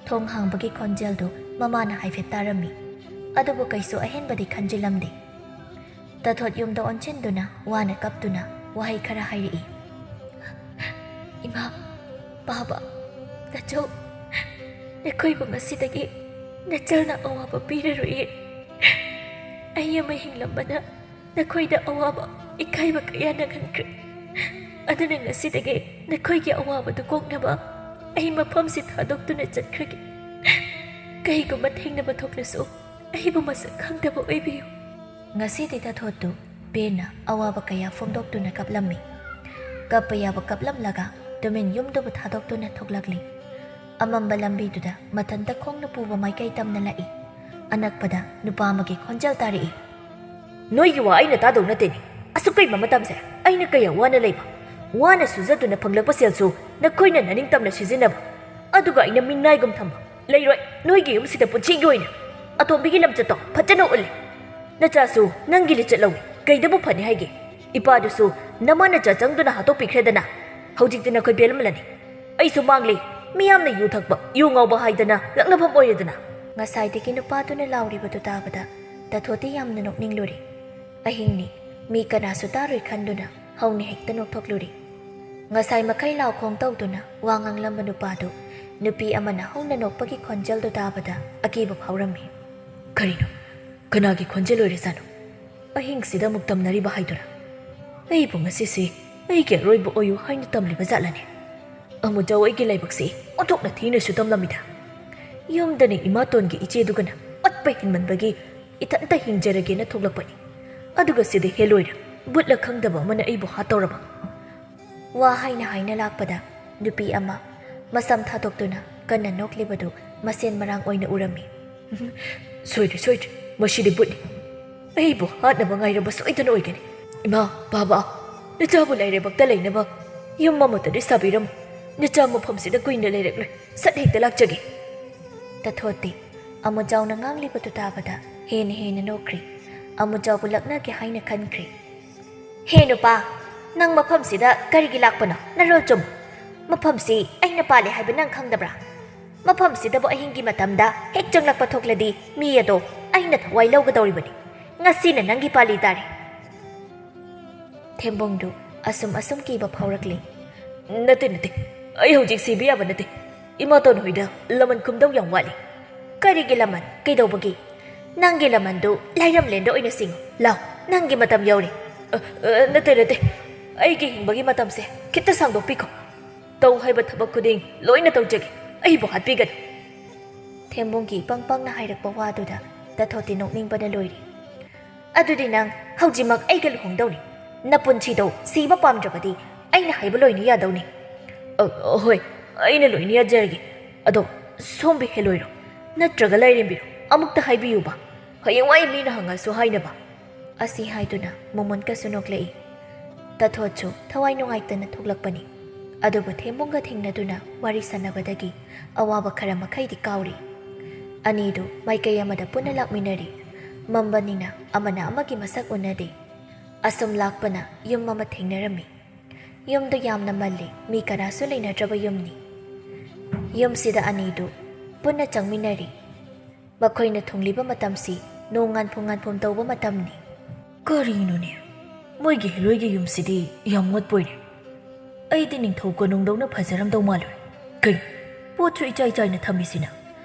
ꯊꯣꯡ ꯍꯥꯡꯕꯒꯤ ꯈꯣꯟꯖꯦꯜꯗꯨ ꯃꯃꯥꯅ ꯍꯥꯏꯐꯦꯠ ꯇꯥꯔꯝꯃꯤ꯫ ꯑꯗꯨꯕꯨ ꯀꯩꯁꯨ ꯑꯍꯦꯟꯕꯗꯤ ꯈꯟꯖꯤꯜꯂꯝꯗꯦ꯫ ꯇꯥꯊꯣꯠ ꯌꯨꯝꯗ ꯑꯣꯟꯁꯤꯟꯗꯨꯅ ꯋꯥꯅ ꯀꯞꯇꯨꯅ ꯋꯥꯍꯩ ꯈꯔ ꯍꯥꯏꯔꯛꯏ꯫ "ꯏꯃꯥ, ꯄꯥꯕ, ꯇꯥꯆꯧ, ꯅꯈꯣꯏꯕꯨ ꯉꯁꯤꯗꯒꯤ ꯅꯆꯜꯅ ꯑꯋꯥꯕ ꯄꯤꯔꯔꯣꯏꯌꯦ꯫ ꯑꯩ ꯑꯃ ꯍꯤꯡꯂꯝꯕꯅ ꯅꯈꯣꯏꯗ ꯑꯋꯥꯕ, ꯏꯀꯥꯏꯕ ꯀꯌꯥ ꯅꯪꯍꯟꯈ꯭ꯔꯦ꯫ ꯑꯗꯨꯅ ꯉꯁꯤꯗꯒꯤ ꯅꯈꯣꯏꯒꯤ ꯑꯋꯥꯕꯗꯨ ꯀꯣꯛꯅꯕ ꯑꯩ ꯃꯐꯝꯁꯤ ꯊꯥꯗꯣꯛꯇꯨꯅ ꯆꯠꯈ꯭ꯔꯒꯦ꯫ ꯀꯩꯒꯨꯝꯕ ꯊꯦꯡꯅꯕ ꯊꯣꯛꯂꯁꯨ ꯑꯩꯕꯨ ꯃꯁꯛ ꯈꯪꯗꯕ ꯑꯣꯏꯕꯤꯌꯨ꯫" ꯉꯁꯤꯗꯤ ꯇꯥꯊꯣꯠꯇꯨ ꯄꯦꯟꯅ ꯑꯋꯥꯕ ꯀꯌꯥ ꯐꯣꯡꯗꯣꯛꯇꯨꯅ ꯀꯞꯂꯝꯃꯤ꯫ ꯀꯞꯄ ꯌꯥꯕ ꯀꯞꯂꯝꯂꯒ ꯇꯨꯃꯤꯟ ꯌꯨꯝꯗꯨꯕꯨ ꯊꯥꯗꯣꯛꯇꯨꯅ ꯊꯣꯛꯂꯛꯂꯤ꯫ ꯑꯃꯝꯕ ꯂꯝꯕꯤꯗꯨꯗ ꯃꯊꯟꯇ ꯈꯣꯡꯅ ꯄꯨꯕ ꯃꯥꯏꯀꯩ ꯇꯝꯅ ꯂꯥꯛꯏ꯫ ꯑꯅꯛꯄꯗ ꯅꯨꯄꯥ ꯑꯃꯒꯤ ꯈꯣꯟꯖꯦꯜ ꯇꯥꯔꯛꯏ꯫ "ꯅꯣꯏꯒꯤ ꯋꯥ ꯑꯩꯅ ꯇꯥꯗꯧ ꯅꯠꯇꯦꯅꯦ꯫ ꯑꯁꯨꯛ ꯀꯩꯕ ꯃꯇꯝꯁꯦ ꯑꯩꯅ ꯀꯌꯥ ꯋꯥꯅ ꯂꯩꯕ, ꯋꯥꯅ ꯁꯨꯖꯗꯨꯅ ꯐꯪꯂꯛꯄ ꯁꯦꯜꯁꯨ ꯅꯈꯣꯏꯅ ꯅꯅꯤꯡꯇꯝꯅ ꯁꯤꯖꯤꯟꯅꯕ, ꯑꯗꯨꯒ ꯑꯩꯅ ꯃꯤꯅꯥꯏꯒꯨꯝ ꯊꯝꯕ꯫ ꯂꯩꯔꯣꯏ, ꯅꯣꯏꯒꯤ ꯌꯨꯝꯁꯤꯗ ꯄꯨꯟꯁꯤꯒꯤ ꯑꯣꯏꯅ꯫ ꯑꯇꯣꯝꯕꯤꯒꯤ ꯂꯝꯆꯠꯇꯣ ꯐꯖꯅ ꯎꯠꯂꯤ꯫ ꯅꯆꯥꯁꯨ ꯅꯪꯒꯤ ꯂꯤꯆꯠ ꯂꯧꯏ꯫ ꯀꯩꯗꯕꯨ ꯐꯅꯤ ꯍꯥꯏꯒꯦ? ꯏꯄꯥꯗꯨꯁꯨ ꯅꯃꯥ ꯅꯆꯥ ꯆꯪꯗꯨꯅ ꯍꯥꯠꯇꯣꯛꯄꯤꯈ꯭ꯔꯦꯗꯅ꯫ ꯍꯧꯖꯤꯛꯇꯤ ꯅꯈꯣꯏ ꯄꯦꯜꯂꯝꯂꯅꯤ꯫ ꯑꯩꯁꯨ ꯃꯥꯡꯂꯦ꯫ ꯃꯤꯌꯥꯝꯅ ꯌꯨ ꯊꯛꯄ, ꯌꯨ ꯉꯥꯎꯕ ꯍꯥꯏꯗꯅ ꯂꯛꯅꯐꯝ ꯑꯣꯏꯔꯦꯗꯅ꯫" ꯉꯁꯥꯏꯗꯒꯤ ꯅꯨꯄꯥꯗꯨꯅ ꯂꯥꯎꯔꯤꯕꯗꯨ ꯇꯥꯕꯗ ꯇꯥꯊꯣꯠꯇꯤ ꯌꯥꯝꯅ ꯅꯣꯛꯅꯤꯡꯂꯨꯔꯦ꯫ ꯑꯍꯤꯡꯅꯤ, ꯃꯤ ꯀꯅꯥꯁꯨ ꯇꯥꯔꯣꯏ ꯈꯟꯗꯨꯅ ꯍꯧꯅ ꯍꯦꯛꯇ ꯅꯣꯛꯊꯣꯛꯂꯨꯔꯦ꯫ ꯉꯁꯥꯏ ꯃꯈꯩ ꯂꯥꯎ ꯈꯣꯡ ꯇꯧꯗꯨꯅ ꯋꯥ ꯉꯥꯡꯂꯝꯕ ꯅꯨꯄꯥꯗꯨ ꯅꯨꯄꯤ ꯑꯃꯅ ꯍꯧꯅ ꯅꯣꯛꯄꯒꯤ ꯈꯣꯟꯖꯦꯜꯗꯨ ꯇꯥꯕꯗ ꯑꯀꯤꯕ ꯐꯥꯎꯔꯝꯃꯤ꯫ "ꯀꯔꯤꯅꯣ? ꯀꯅꯥꯒꯤ ꯈꯣꯟꯖꯦꯜ ꯑꯣꯏꯔꯖꯥꯠꯅꯣ? ꯑꯍꯤꯡꯁꯤꯗ ꯑꯃꯨꯛ ꯇꯝꯅꯔꯤꯕ ꯍꯥꯏꯗꯨꯔꯥ? ꯑꯩꯕꯨ ꯉꯁꯤꯁꯤ ꯑꯩꯒꯤ ꯑꯔꯣꯏꯕ ꯑꯣꯏꯌꯨ ꯍꯥꯏꯅ ꯇꯝꯂꯤꯕ ꯖꯥꯠꯂꯅꯦ? ꯑꯃꯨꯖꯥꯎ ꯑꯩꯒꯤ ꯂꯥꯏꯕꯛꯁꯤ ꯑꯣꯟꯊꯣꯛꯅ ꯊꯤꯅꯁꯨ ꯇꯝꯂꯝꯃꯤꯗ꯫ ꯌꯨꯝꯗꯅ ꯏꯃꯥꯇꯣꯟꯒꯤ ꯏꯆꯦꯗꯨꯒꯅ ꯑꯠꯄ ꯍꯦꯟꯃꯟꯕꯒꯤ ꯏꯊꯟꯇ ꯍꯤꯡꯖꯔꯒꯦꯅ ꯊꯣꯛꯂꯛꯄꯅꯤ꯫ ꯑꯗꯨꯒ ꯁꯤꯗ ꯍꯦꯂꯣꯏꯔ, ꯕꯨꯠꯂ ꯈꯪꯗꯕ ꯑꯃꯅ ꯑꯩꯕꯨ ꯍꯥꯠꯇꯧꯔꯕ꯫ ꯋꯥ ꯍꯥꯏꯅ ꯍꯥꯏꯅ ꯂꯥꯛꯄꯗ ꯅꯨꯄꯤ ꯑꯃ ꯃꯁꯝ ꯊꯥꯗꯣꯛꯇꯨꯅ ꯀꯟꯅ ꯅꯣꯛꯂꯤꯕꯗꯨ ꯃꯁꯦꯟ ꯃꯔꯥꯡ ꯑꯣꯏꯅ ꯎꯔꯝꯃꯤ꯫ "ꯁꯣꯏꯗ꯭ꯔꯦ, ꯁꯣꯏꯗ꯭ꯔꯦ, ꯃꯁꯤꯗꯤ ꯕꯨꯠꯅꯤ꯫ ꯑꯩꯕꯨ ꯍꯥꯠꯅꯕ ꯉꯥꯏꯔꯕ ꯁꯣꯏꯗꯅ ꯑꯣꯏꯒꯅꯤ꯫ ꯏꯃꯥ, ꯕꯥꯕꯥ, ꯅꯆꯥꯕꯨ ꯂꯥꯏꯔꯩꯕꯥꯛꯇ ꯂꯩꯅꯕ ꯌꯨꯝ ꯑꯃꯠꯇꯗꯤ ꯁꯥꯕꯤꯔꯝꯃꯨ꯫ ꯅꯆꯥ ꯃꯐꯝꯁꯤꯗ ꯀꯨꯏꯅ ꯂꯩꯔꯛꯂꯣꯏ꯫ ꯁꯠ ꯍꯦꯛꯇ ꯂꯥꯛꯆꯒꯦ꯫" ꯇꯊꯣꯠꯇꯤ ꯑꯃꯨꯖꯥꯎꯅ ꯉꯥꯡꯂꯤꯕꯗꯨ ꯇꯥꯕꯗ ꯍꯦꯟꯅ ꯍꯦꯟꯅ ꯅꯣꯛꯈ꯭ꯔꯤ꯫ ꯑꯃꯨꯖꯥꯎꯕꯨ ꯂꯛꯅꯒꯦ ꯍꯥꯏꯅ ꯈꯟꯈ꯭ꯔꯤ꯫ "ꯍꯦ ꯅꯨꯄꯥ, ꯅꯪ ꯃꯐꯝꯁꯤꯗ ꯀꯔꯤꯒꯤ ꯂꯥꯛꯄꯅꯣ? ꯅꯔꯣꯜ ꯆꯨꯝ꯫ ꯃꯐꯝꯁꯤ ꯑꯩꯅ ꯄꯥꯜꯂꯦ ꯍꯥꯏꯕ ꯅꯪ ꯈꯪꯗꯕ꯭ꯔꯥ? ꯃꯐꯝꯁꯤꯗꯕꯨ ꯑꯍꯤꯡꯒꯤ ꯃꯇꯝꯗ ꯍꯦꯛ ꯆꯪꯂꯛꯄ ꯊꯣꯛꯂꯗꯤ ꯃꯤ ꯑꯗꯣ ꯑꯩꯅ ꯊꯋꯥꯏ ꯂꯧꯒꯗꯧꯔꯤꯕꯅꯤ꯫ ꯉꯁꯤꯅ ꯅꯪꯒꯤ ꯄꯥꯜꯂꯤ ꯇꯥꯔꯦ꯫" ꯊꯦꯝꯕꯣꯡꯗꯨ ꯑꯁꯨꯝ ꯑꯁꯨꯝ ꯀꯤꯕ ꯐꯥꯎꯔꯛꯂꯤ꯫ "ꯅꯠꯇꯦ, ꯅꯠꯇꯦ, ꯑꯩ ꯍꯧꯖꯤꯛ ꯁꯤꯕ ꯌꯥꯕ ꯅꯠꯇꯦ꯫ ꯏꯃꯥꯇꯣꯟ ꯍꯣꯏꯗ ꯂꯃꯟ ꯈꯨꯝꯗꯧ ꯌꯥꯝ ꯋꯥꯠꯂꯤ꯫" "ꯀꯔꯤꯒꯤ ꯂꯃꯟ? ꯀꯩꯗꯧꯕꯒꯤ? ꯅꯪꯒꯤ ꯂꯃꯟꯗꯨ ꯂꯥꯏꯔꯝꯂꯦꯟꯗ ꯑꯣꯏꯅ ꯁꯤꯡꯉꯨ꯫ ꯂꯥꯎ, ꯅꯪꯒꯤ ꯃꯇꯝ ꯌꯧꯔꯦ꯫" "ꯑ, ꯑ, ꯅꯠꯇꯦ, ꯅꯠꯇꯦ, ꯑꯩꯒꯤ ꯍꯤꯡꯕꯒꯤ ꯃꯇꯝꯁꯦ ꯈꯤꯠꯇ ꯁꯥꯡꯗꯣꯛꯄꯤꯈꯣ꯫ ꯇꯧ ꯍꯥꯏꯕ ꯊꯕꯛ ꯈꯨꯗꯤꯡ ꯂꯣꯏꯅ ꯇꯧꯖꯒꯦ꯫ ꯑꯩꯕꯨ ꯍꯥꯠꯄꯤꯒꯅꯨ꯫" ꯊꯦꯝꯕꯣꯡꯒꯤ ꯏꯄꯪ ꯄꯪꯅ ꯍꯥꯏꯔꯛꯄ ꯋꯥꯗꯨꯗ ꯇꯊꯣꯠꯇꯤ ꯅꯣꯛꯅꯤꯡꯕꯅ ꯂꯣꯏꯔꯤ꯫ "ꯑꯗꯨꯗꯤ ꯅꯪ ꯍꯧꯖꯤꯛꯃꯛ ꯑꯩꯒ ꯂꯨꯍꯣꯡꯗꯧꯅꯤ꯫ ꯅꯄꯨꯟꯁꯤꯗꯣ ꯁꯤꯕ ꯄꯥꯝꯗ꯭ꯔꯕꯗꯤ ꯑꯩꯅ ꯍꯥꯏꯕ ꯂꯣꯏꯅ ꯌꯥꯗꯧꯅꯤ꯫" "ꯑ, ꯑ, ꯍꯣꯏ, ꯑꯩꯅ ꯂꯣꯏꯅ ꯌꯥꯖꯔꯒꯦ꯫ ꯑꯗꯣ ꯁꯣꯝꯕꯨ ꯍꯦꯜꯂꯣꯏꯔꯣ? ꯅꯠꯇ꯭ꯔꯒ ꯂꯥꯏꯔꯦꯝꯕꯤꯔꯣ? ꯑꯃꯨꯛꯇ ꯍꯥꯏꯕꯤꯌꯨꯕ꯫ ꯍꯌꯦꯡꯋꯥꯏ ꯃꯤꯅ ꯍꯪꯉꯁꯨ ꯍꯥꯏꯅꯕ꯫" ꯑꯁꯤ ꯍꯥꯏꯗꯨꯅ ꯃꯣꯃꯣꯟꯀꯁꯨ ꯅꯣꯛꯂꯛꯏ꯫ ꯇꯊꯣꯠꯁꯨ ꯊꯋꯥꯏ ꯅꯨꯡꯉꯥꯏꯇꯅ ꯊꯣꯛꯂꯛꯄꯅꯤ꯫ ꯑꯗꯨꯕꯨ ꯊꯦꯝꯕꯨꯡꯒ ꯊꯦꯡꯅꯗꯨꯅ ꯋꯥꯔꯤ ꯁꯥꯟꯅꯕꯗꯒꯤ ꯑꯋꯥꯕ ꯈꯔ ꯃꯈꯩꯗꯤ ꯀꯥꯎꯔꯤ꯫ ꯑꯅꯤꯗꯨ ꯃꯥꯏꯀꯩ ꯑꯃꯗ ꯄꯨꯟꯅ ꯂꯥꯛꯃꯤꯟꯅꯔꯤ꯫ ꯃꯝꯕꯅꯤꯅ ꯑꯃꯅ ꯑꯃꯒꯤ ꯃꯁꯛ ꯎꯅꯗꯦ꯫ ꯑꯁꯨꯝ ꯂꯥꯛꯄꯅ ꯌꯨꯝ ꯑꯃ ꯊꯦꯡꯅꯔꯝꯃꯤ꯫ ꯌꯨꯝꯗꯨ ꯌꯥꯝꯅ ꯃꯜꯂꯤ, ꯃꯤ ꯀꯅꯥꯁꯨ ꯂꯩꯅꯗ꯭ꯔꯕ ꯌꯨꯝꯅꯤ꯫ ꯌꯨꯝꯁꯤꯗ ꯑꯅꯤꯗꯨ ꯄꯨꯟꯅ ꯆꯪꯃꯤꯟꯅꯔꯤ꯫ ꯃꯈꯣꯏꯅ ꯊꯨꯡꯂꯤꯕ ꯃꯇꯝꯁꯤ ꯅꯣꯡ ꯉꯥꯟꯐꯨ ꯉꯥꯟꯐꯨꯝ ꯇꯧꯕ ꯃꯇꯝꯅꯤ꯫ "ꯀꯔꯤꯅꯣꯅꯦ? ꯃꯣꯏꯒꯤ ꯍꯦꯂꯣꯏꯒꯤ ꯌꯨꯝꯁꯤꯗꯤ ꯌꯥꯝ ꯃꯣꯠꯄ ꯑꯣꯏꯔꯦ꯫ ꯑꯩꯗꯤ ꯅꯤꯡꯊꯧ ꯀꯣꯅꯨꯡꯗꯧꯅ ꯐꯖꯔꯝꯗꯧ ꯃꯥꯜꯂꯨꯔꯦ꯫ ꯀꯩ, ꯄꯣꯠꯁꯨ ꯏꯆꯥꯏ ꯆꯥꯏꯅ ꯊꯝꯃꯤꯁꯤꯅ?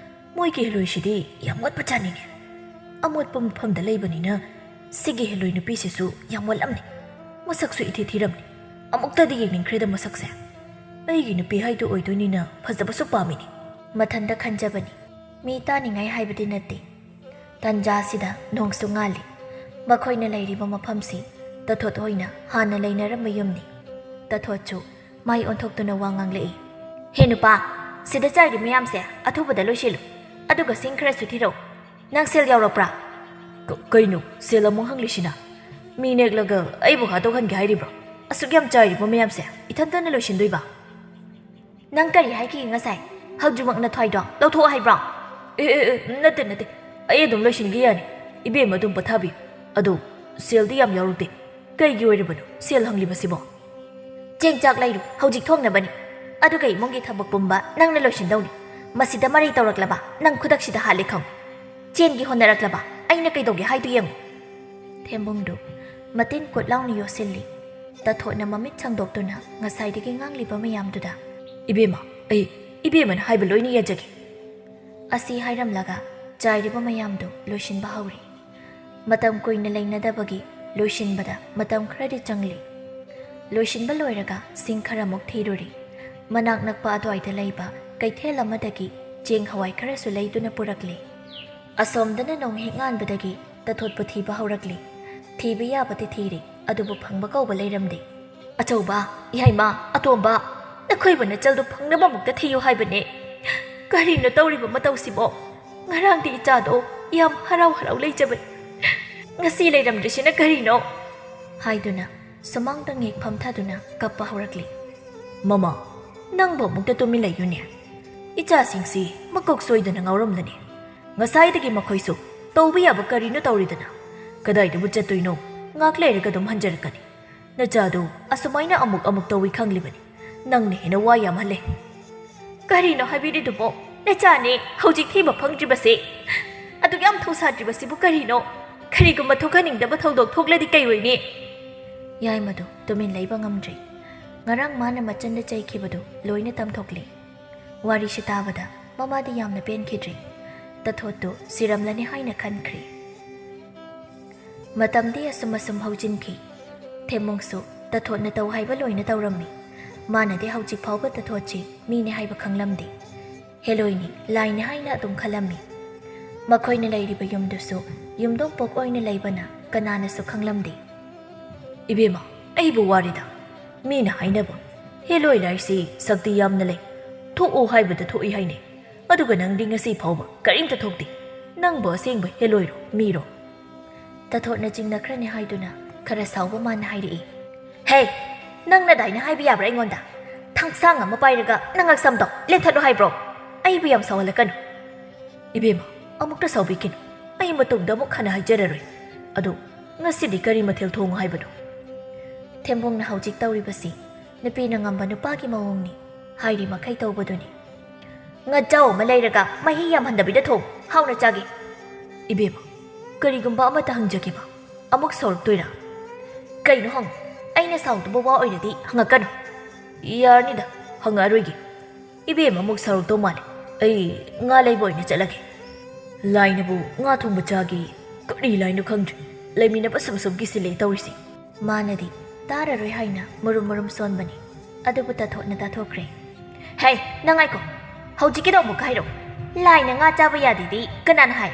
ꯃꯣꯏꯒꯤ ꯍꯦꯂꯣꯏꯁꯤꯗꯤ ꯌꯥꯝ ꯃꯣꯠꯄ ꯖꯥꯠꯅꯤꯅꯦ꯫ ꯑꯃꯣꯠꯄ ꯃꯐꯝꯗ ꯂꯩꯕꯅꯤꯅ ꯁꯤꯒꯤ ꯍꯦꯂꯣꯏ ꯅꯨꯄꯤꯁꯤꯁꯨ ꯌꯥꯝ ꯃꯣꯠꯂꯝꯅꯤ꯫ ꯃꯁꯛꯁꯨ ꯏꯊꯤ ꯊꯤꯔꯝꯅꯤ꯫ ꯑꯃꯨꯛꯇꯗꯤ ꯌꯦꯡꯅꯤꯡꯈ꯭ꯔꯦꯗ ꯃꯁꯛꯁꯦ꯫ ꯑꯩꯒꯤ ꯅꯨꯄꯤ ꯍꯥꯏꯗꯨ ꯑꯣꯏꯗꯣꯏꯅꯤꯅ ꯐꯖꯕꯁꯨ ꯄꯥꯝꯃꯤꯅꯦ꯫" ꯃꯊꯟꯇ ꯈꯟꯖꯕꯅꯤ꯫ ꯃꯤ ꯇꯥꯅꯤꯡꯉꯥꯏ ꯍꯥꯏꯕꯗꯤ ꯅꯠꯇꯦ꯫ ꯇꯟꯖꯥꯁꯤꯗ ꯅꯣꯡꯁꯨ ꯉꯥꯜꯂꯤ꯫ ꯃꯈꯣꯏꯅ ꯂꯩꯔꯤꯕ ꯃꯐꯝꯁꯤ ꯇꯊꯣꯠ ꯍꯣꯏꯅ ꯍꯥꯟꯅ ꯂꯩꯅꯔꯝꯕ ꯌꯨꯝꯅꯤ꯫ ꯇꯥꯊꯣꯠꯁꯨ ꯃꯥꯏ ꯑꯣꯟꯊꯣꯛꯇꯨꯅ ꯋꯥ ꯉꯥꯡꯂꯛꯏ꯫ "ꯍꯦ ꯅꯨꯄꯥ, ꯁꯤꯗ ꯆꯥꯏꯔꯤ ꯃꯌꯥꯝꯁꯦ ꯑꯊꯨꯕꯗ ꯂꯣꯏꯁꯤꯜꯂꯨ, ꯑꯗꯨꯒ ꯁꯤꯡ ꯈꯔꯁꯨ ꯊꯤꯔꯛꯎ꯫ ꯅꯪ ꯁꯦꯜ ꯌꯥꯎꯔꯛꯄ꯭ꯔꯥ?" "ꯀ-, ꯀꯩꯅꯣ ꯁꯦꯜ ꯑꯃꯨꯛ ꯍꯪꯂꯤꯁꯤꯅ? ꯃꯤ ꯅꯦꯛꯂꯒ ꯑꯩꯕꯨ ꯍꯥꯠꯇꯣꯛꯍꯟꯒꯦ ꯍꯥꯏꯔꯤꯕ꯭ꯔꯣ? ꯑꯁꯨꯛ ꯌꯥꯝ ꯆꯥꯏꯔꯤꯕ ꯃꯌꯥꯝꯁꯦ ꯏꯊꯟꯇꯅ ꯂꯣꯏꯁꯤꯟꯗꯣꯏꯕ?" "ꯅꯪ ꯀꯔꯤ ꯍꯥꯏꯈꯤꯒꯦ ꯉꯁꯥꯏ? ꯍꯧꯖꯤꯛꯃꯛ ꯅꯊ꯭ꯋꯥꯏꯗꯣ ꯂꯧꯊꯣꯛꯑꯣ ꯍꯥꯏꯕ꯭ꯔꯣ?" "ꯑꯦ, ꯑꯦ, ꯑꯦ, ꯅꯠꯇꯦ, ꯅꯠꯇꯦ꯫ ꯑꯩ ꯑꯗꯨꯝ ꯂꯣꯏꯁꯤꯟꯒꯦ ꯌꯥꯅꯤ꯫ ꯏꯕꯦꯝꯃ ꯑꯗꯨꯝ ꯄꯣꯊꯥꯕꯤꯌꯨ꯫ ꯑꯗꯣ ꯁꯦꯜꯗꯤ ꯌꯥꯝ ꯌꯥꯎꯔꯛꯇꯦ꯫ ꯀꯩꯒꯤ ꯑꯣꯏꯔꯕꯅꯣ ꯁꯦꯜ ꯍꯪꯂꯤꯕꯁꯤꯕꯣ?" "ꯆꯦꯡ ꯆꯥꯛ ꯂꯩꯔꯨ, ꯍꯧꯖꯤꯛ ꯊꯣꯡꯅꯕꯅꯤ꯫ ꯑꯗꯨꯒ ꯏꯃꯨꯡꯒꯤ ꯊꯕꯛ ꯄꯨꯝꯕ ꯅꯪꯅ ꯂꯣꯏꯁꯤꯟꯗꯧꯅꯤ꯫ ꯃꯁꯤꯗ ꯃꯔꯩ ꯇꯧꯔꯛꯂꯕ ꯅꯪ ꯈꯨꯗꯛꯁꯤꯗ ꯍꯥꯠꯂꯦ ꯈꯪꯉꯨ꯫ ꯆꯦꯟꯒꯦ ꯍꯣꯠꯅꯔꯛꯂꯕ ꯑꯩꯅ ꯀꯩꯗꯧꯒꯦ ꯍꯥꯏꯗꯨ ꯌꯦꯡꯉꯨ꯫" ꯊꯦꯝꯕꯨꯡꯗꯨ ꯃꯇꯤꯟ ꯀꯨꯠ ꯂꯥꯎꯅ ꯌꯣꯠꯁꯤꯜꯂꯤ꯫ ꯇꯥꯊꯣꯠꯅ ꯃꯃꯤꯠ ꯁꯥꯡꯗꯣꯛꯇꯨꯅ ꯉꯁꯥꯏꯗꯒꯤ ꯉꯥꯡꯂꯤꯕ ꯃꯌꯥꯝꯗꯨꯗ, "ꯏꯕꯦꯝꯃ, ꯑꯩ ꯏꯕꯦꯝꯃꯅ ꯍꯥꯏꯕ ꯂꯣꯏꯅ ꯌꯥꯖꯒꯦ" ꯑꯁꯤ ꯍꯥꯏꯔꯝꯂꯒ ꯆꯥꯏꯔꯤꯕ ꯃꯌꯥꯝꯗꯨ ꯂꯣꯏꯁꯤꯟꯕ ꯍꯧꯔꯤ꯫ ꯃꯇꯝ ꯀꯨꯏꯅ ꯂꯩꯅꯗꯕꯒꯤ ꯂꯣꯏꯁꯤꯟꯕꯗ ꯃꯇꯝ ꯈꯔꯗꯤ ꯆꯪꯂꯤ꯫ ꯂꯣꯏꯁꯤꯟꯕ ꯂꯣꯏꯔꯒ ꯁꯤꯡ ꯈꯔꯃꯨꯛ ꯊꯤꯔꯨꯔꯤ꯫ ꯃꯅꯥꯛ ꯅꯛꯄ ꯑꯗꯨꯋꯥꯏꯗ ꯂꯩꯕ ꯀꯩꯊꯦꯜ ꯑꯃꯗꯒꯤ ꯆꯦꯡ ꯍꯋꯥꯏ ꯈꯔꯁꯨ ꯂꯩꯗꯨꯅ ꯄꯨꯔꯛꯂꯤ꯫ ꯑꯁꯣꯝꯗꯅ ꯅꯣꯡ ꯍꯦꯛ ꯉꯥꯟꯕꯗꯒꯤ ꯇꯥꯊꯣꯠꯄꯨ ꯊꯤꯕ ꯍꯧꯔꯛꯂꯤ꯫ ꯊꯤꯕ ꯌꯥꯕꯗꯤ ꯊꯤꯔꯤ, ꯑꯗꯨꯕꯨ ꯐꯪꯕ ꯀꯧꯕ ꯂꯩꯔꯝꯗꯦ꯫ "ꯑꯆꯧꯕ, ꯏꯌꯥꯏꯃ, ꯑꯇꯣꯝꯕ, ꯅꯈꯣꯏꯕꯨ ꯅꯆꯜꯗꯨ ꯐꯪꯅꯕꯃꯨꯛꯇ ꯊꯤꯌꯨ ꯍꯥꯏꯕꯅꯦ꯫ ꯀꯔꯤꯅꯣ ꯇꯧꯔꯤꯕ ꯃꯇꯧꯁꯤꯕꯣ? ꯉꯔꯥꯡꯗꯤ ꯏꯆꯥꯗꯣ ꯌꯥꯝ ꯍꯔꯥꯎ ꯍꯔꯥꯎ ꯂꯩꯖꯕꯅꯤ꯫ ꯉꯁꯤ ꯂꯩꯔꯝꯗ꯭ꯔꯤꯁꯤꯅ ꯀꯔꯤꯅꯣ?" ꯍꯥꯏꯗꯨꯅ ꯁꯨꯃꯥꯡꯗ ꯉꯦꯛ ꯐꯝꯊꯗꯨꯅ ꯀꯞꯄ ꯍꯧꯔꯛꯂꯤ꯫ "ꯃꯃꯥ, ꯅꯪꯕꯨ ꯑꯃꯨꯛꯇ ꯇꯨꯃꯤꯟ ꯂꯩꯌꯨꯅꯦ꯫ ꯏꯆꯥꯁꯤꯡꯁꯤ ꯃꯀꯣꯛ ꯁꯣꯏꯗꯅ ꯉꯥꯎꯔꯝꯂꯅꯤ꯫ ꯉꯁꯥꯏꯗꯒꯤ ꯃꯈꯣꯏꯁꯨ ꯇꯧꯕ ꯌꯥꯕ ꯀꯔꯤꯅꯣ ꯇꯧꯔꯤꯗꯅ꯫ ꯀꯗꯥꯏꯗꯕꯨ ꯆꯠꯇꯣꯏꯅꯣ? ꯉꯥꯛ ꯂꯩꯔꯒ ꯑꯗꯨꯝ ꯍꯟꯖꯔꯛꯀꯅꯤ꯫ ꯅꯆꯥꯗꯨ ꯑꯁꯨꯃꯥꯏꯅ ꯑꯃꯨꯛ ꯑꯃꯨꯛ ꯇꯧꯏ ꯈꯪꯂꯤꯕꯅꯤ꯫ ꯅꯪꯅ ꯍꯦꯟꯅ ꯋꯥ ꯌꯥꯝꯍꯜꯂꯦ꯫" "ꯀꯔꯤꯅꯣ ꯍꯥꯏꯕꯤꯔꯤꯗꯨꯕꯣ? ꯅꯆꯥꯅꯦ ꯍꯧꯖꯤꯛ ꯊꯤꯕ ꯐꯪꯗ꯭ꯔꯤꯕꯁꯦ꯫ ꯑꯗꯨꯛ ꯌꯥꯝ ꯊꯧꯁꯥꯗ꯭ꯔꯤꯕꯁꯤꯕꯨ ꯀꯔꯤꯅꯣ? ꯀꯔꯤꯒꯨꯝꯕ ꯊꯣꯛꯍꯟꯅꯤꯡꯗꯕ ꯊꯧꯗꯣꯛ ꯊꯣꯛꯂꯗꯤ ꯀꯩ ꯑꯣꯏꯅꯤ?" ꯌꯥꯏꯃꯗꯨ ꯇꯨꯃꯤꯟ ꯂꯩꯕ ꯉꯝꯗ꯭ꯔꯤ꯫ ꯉꯔꯥꯡ ꯃꯥꯅ ꯃꯆꯟꯗ ꯆꯩꯈꯤꯕꯗꯨ ꯂꯣꯏꯅ ꯇꯝꯊꯣꯛꯂꯤ꯫ ꯋꯥꯔꯤꯁꯤ ꯇꯥꯕꯗ ꯃꯃꯥꯗꯤ ꯌꯥꯝꯅ ꯄꯦꯟꯈꯤꯗ꯭ꯔꯤ꯫ ꯇꯥꯊꯣꯠꯇꯨ ꯁꯤꯔꯝꯂꯅꯤ ꯍꯥꯏꯅ ꯈꯟꯈ꯭ꯔꯤ꯫ ꯃꯇꯝꯗꯤ ꯑꯁꯨꯝ ꯑꯁꯨꯝ ꯍꯧꯖꯤꯟꯈꯤ꯫ ꯊꯦꯝꯃꯨꯡꯁꯨ ꯇꯥꯊꯣꯠꯅ ꯇꯧ ꯍꯥꯏꯕ ꯂꯣꯏꯅ ꯇꯧꯔꯝꯃꯤ꯫ ꯃꯥꯅꯗꯤ ꯍꯧꯖꯤꯛ ꯐꯥꯎꯕ ꯇꯥꯊꯣꯠꯁꯤ ꯃꯤꯅꯤ ꯍꯥꯏꯕ ꯈꯪꯂꯝꯗꯦ꯫ ꯍꯦꯂꯣꯏꯅꯤ, ꯂꯥꯏꯅꯤ ꯍꯥꯏꯅ ꯑꯗꯨꯝ ꯈꯜꯂꯝꯃꯤ꯫ ꯃꯈꯣꯏꯅ ꯂꯩꯔꯤꯕ ꯌꯨꯝꯗꯨꯁꯨ ꯌꯨꯝꯗꯣꯡ ꯄꯣꯛ ꯑꯣꯏꯅ ꯂꯩꯕꯅ ꯀꯅꯥꯅꯁꯨ ꯈꯪꯂꯝꯗꯦ꯫ "ꯏꯕꯦꯝꯃ, ꯑꯩꯕꯨ ꯋꯥꯔꯤꯗ꯫ "ꯃꯤꯅ ꯍꯥꯏꯅꯕ, ꯍꯦꯂꯣꯏ ꯂꯥꯏꯁꯤ ꯁꯛꯇꯤ ꯌꯥꯝꯅ ꯂꯩ, ꯊꯣꯛꯑꯣ ꯍꯥꯏꯕꯗ ꯊꯣꯛꯏ ꯍꯥꯏꯅꯩ꯫ ꯑꯗꯨꯒ ꯅꯪꯗꯤ ꯉꯁꯤ ꯐꯥꯎꯕ ꯀꯔꯤꯝꯇ ꯊꯣꯛꯇꯦ꯫ ꯅꯪꯕꯨ ꯑꯁꯦꯡꯕ ꯍꯦꯂꯣꯏꯔꯣ, ꯃꯤꯔꯣ?" ꯇꯥꯊꯣꯠꯅ ꯆꯤꯡꯅꯈ꯭ꯔꯅꯤ ꯍꯥꯏꯗꯨꯅ ꯈꯔ ꯁꯥꯎꯕ ꯃꯥꯅ ꯍꯥꯏꯔꯛꯏ, "ꯍꯦ, ꯅꯪꯅ ꯑꯗꯥꯏꯅ ꯍꯥꯏꯕ ꯌꯥꯕ꯭ꯔꯥ ꯑꯩꯉꯣꯟꯗ? ꯊꯥꯡꯁꯥꯡ ꯑꯃ ꯄꯥꯏꯔꯒ ꯅꯉꯛꯁꯝꯗꯣ ꯂꯦꯟꯊꯠꯂꯣ ꯍꯥꯏꯕ꯭ꯔꯣ? ꯑꯩꯕꯨ ꯌꯥꯝ ꯁꯥꯎꯍꯜꯂꯛꯀꯅꯨ꯫" "ꯏꯕꯦꯝꯃ, ꯑꯃꯨꯛꯇ ꯁꯥꯎꯕꯤꯈꯤꯅꯨ꯫ ꯑꯩ ꯃꯇꯨꯡꯗ ꯑꯃꯨꯛ ꯍꯟꯅ ꯍꯥꯏꯖꯔꯔꯣꯏ꯫ ꯑꯗꯨ ꯉꯁꯤꯗꯤ ꯀꯔꯤ ꯃꯊꯦꯜ ꯊꯣꯡꯉꯨ ꯍꯥꯏꯕꯅꯣ?" ꯊꯦꯝꯕꯨꯡꯅ ꯍꯧꯖꯤꯛ ꯇꯧꯔꯤꯕꯁꯤ ꯅꯨꯄꯤꯅ ꯉꯝꯕ ꯅꯨꯄꯥꯒꯤ ꯃꯑꯣꯡꯅꯤ꯫ ꯍꯥꯏꯔꯤ ꯃꯈꯩ ꯇꯧꯕꯗꯨꯅꯤ꯫ "ꯉꯥꯆꯥꯎ ꯑꯃ ꯂꯩꯔꯒ ꯃꯍꯤ ꯌꯥꯝꯍꯟꯗꯕꯤꯗ ꯊꯣꯡ, ꯍꯥꯎꯅ ꯆꯥꯒꯦ꯫" "ꯏꯕꯦꯝꯃ, ꯀꯔꯤꯒꯨꯝꯕ ꯑꯃꯇ ꯍꯪꯖꯒꯦꯕ, ꯑꯃꯨꯛ ꯁꯥꯎꯔꯛꯇꯣꯏꯔꯥ?" "ꯀꯩꯅꯣ ꯍꯪꯉꯨ, ꯑꯩꯅ ꯁꯥꯎꯗꯕ ꯋꯥ ꯑꯣꯏꯔꯗꯤ ꯍꯪꯉꯛꯀꯅꯨ꯫" "ꯌꯥꯔꯅꯤꯗ, ꯍꯪꯉꯛꯑꯔꯣꯏꯒꯦ꯫ ꯏꯕꯦꯝꯃ ꯑꯃꯨꯛ ꯁꯥꯎꯔꯛꯇꯧ ꯃꯥꯜꯂꯦ꯫ ꯑꯩ ꯉꯥ ꯂꯩꯕ ꯑꯣꯏꯅ ꯆꯠꯂꯒꯦ꯫" "ꯂꯥꯏꯅꯕꯨ ꯉꯥ ꯊꯣꯡꯕ ꯆꯥꯒꯦ, ꯀꯔꯤ ꯂꯥꯏꯅꯣ ꯈꯪꯗ꯭ꯔꯦ꯫ ꯂꯩꯃꯤꯟꯅꯕ ꯁꯨꯝ ꯁꯨꯝ ꯀꯤꯁꯤꯜꯂꯛꯑꯦ ꯇꯧꯔꯤꯁꯦ꯫" ꯃꯥꯅꯗꯤ ꯇꯥꯔꯔꯣꯏ ꯍꯥꯏꯅ ꯃꯔꯨꯝ ꯃꯔꯨꯝ ꯁꯣꯟꯕꯅꯤ꯫ ꯑꯗꯨꯕꯨ ꯇꯥꯊꯣꯠꯅ ꯇꯥꯊꯣꯛꯈ꯭ꯔꯦ꯫ "ꯍꯦ, ꯅꯪ ꯉꯥꯏꯈꯣ꯫ ꯍꯧꯖꯤꯛꯀꯤꯗꯣ ꯑꯃꯨꯛꯀ ꯍꯥꯏꯔꯛꯎ꯫ ꯂꯥꯏꯅ ꯉꯥ ꯆꯥꯕ ꯌꯥꯗꯦꯗꯤ ꯀꯅꯥꯅ ꯍꯥꯏ?"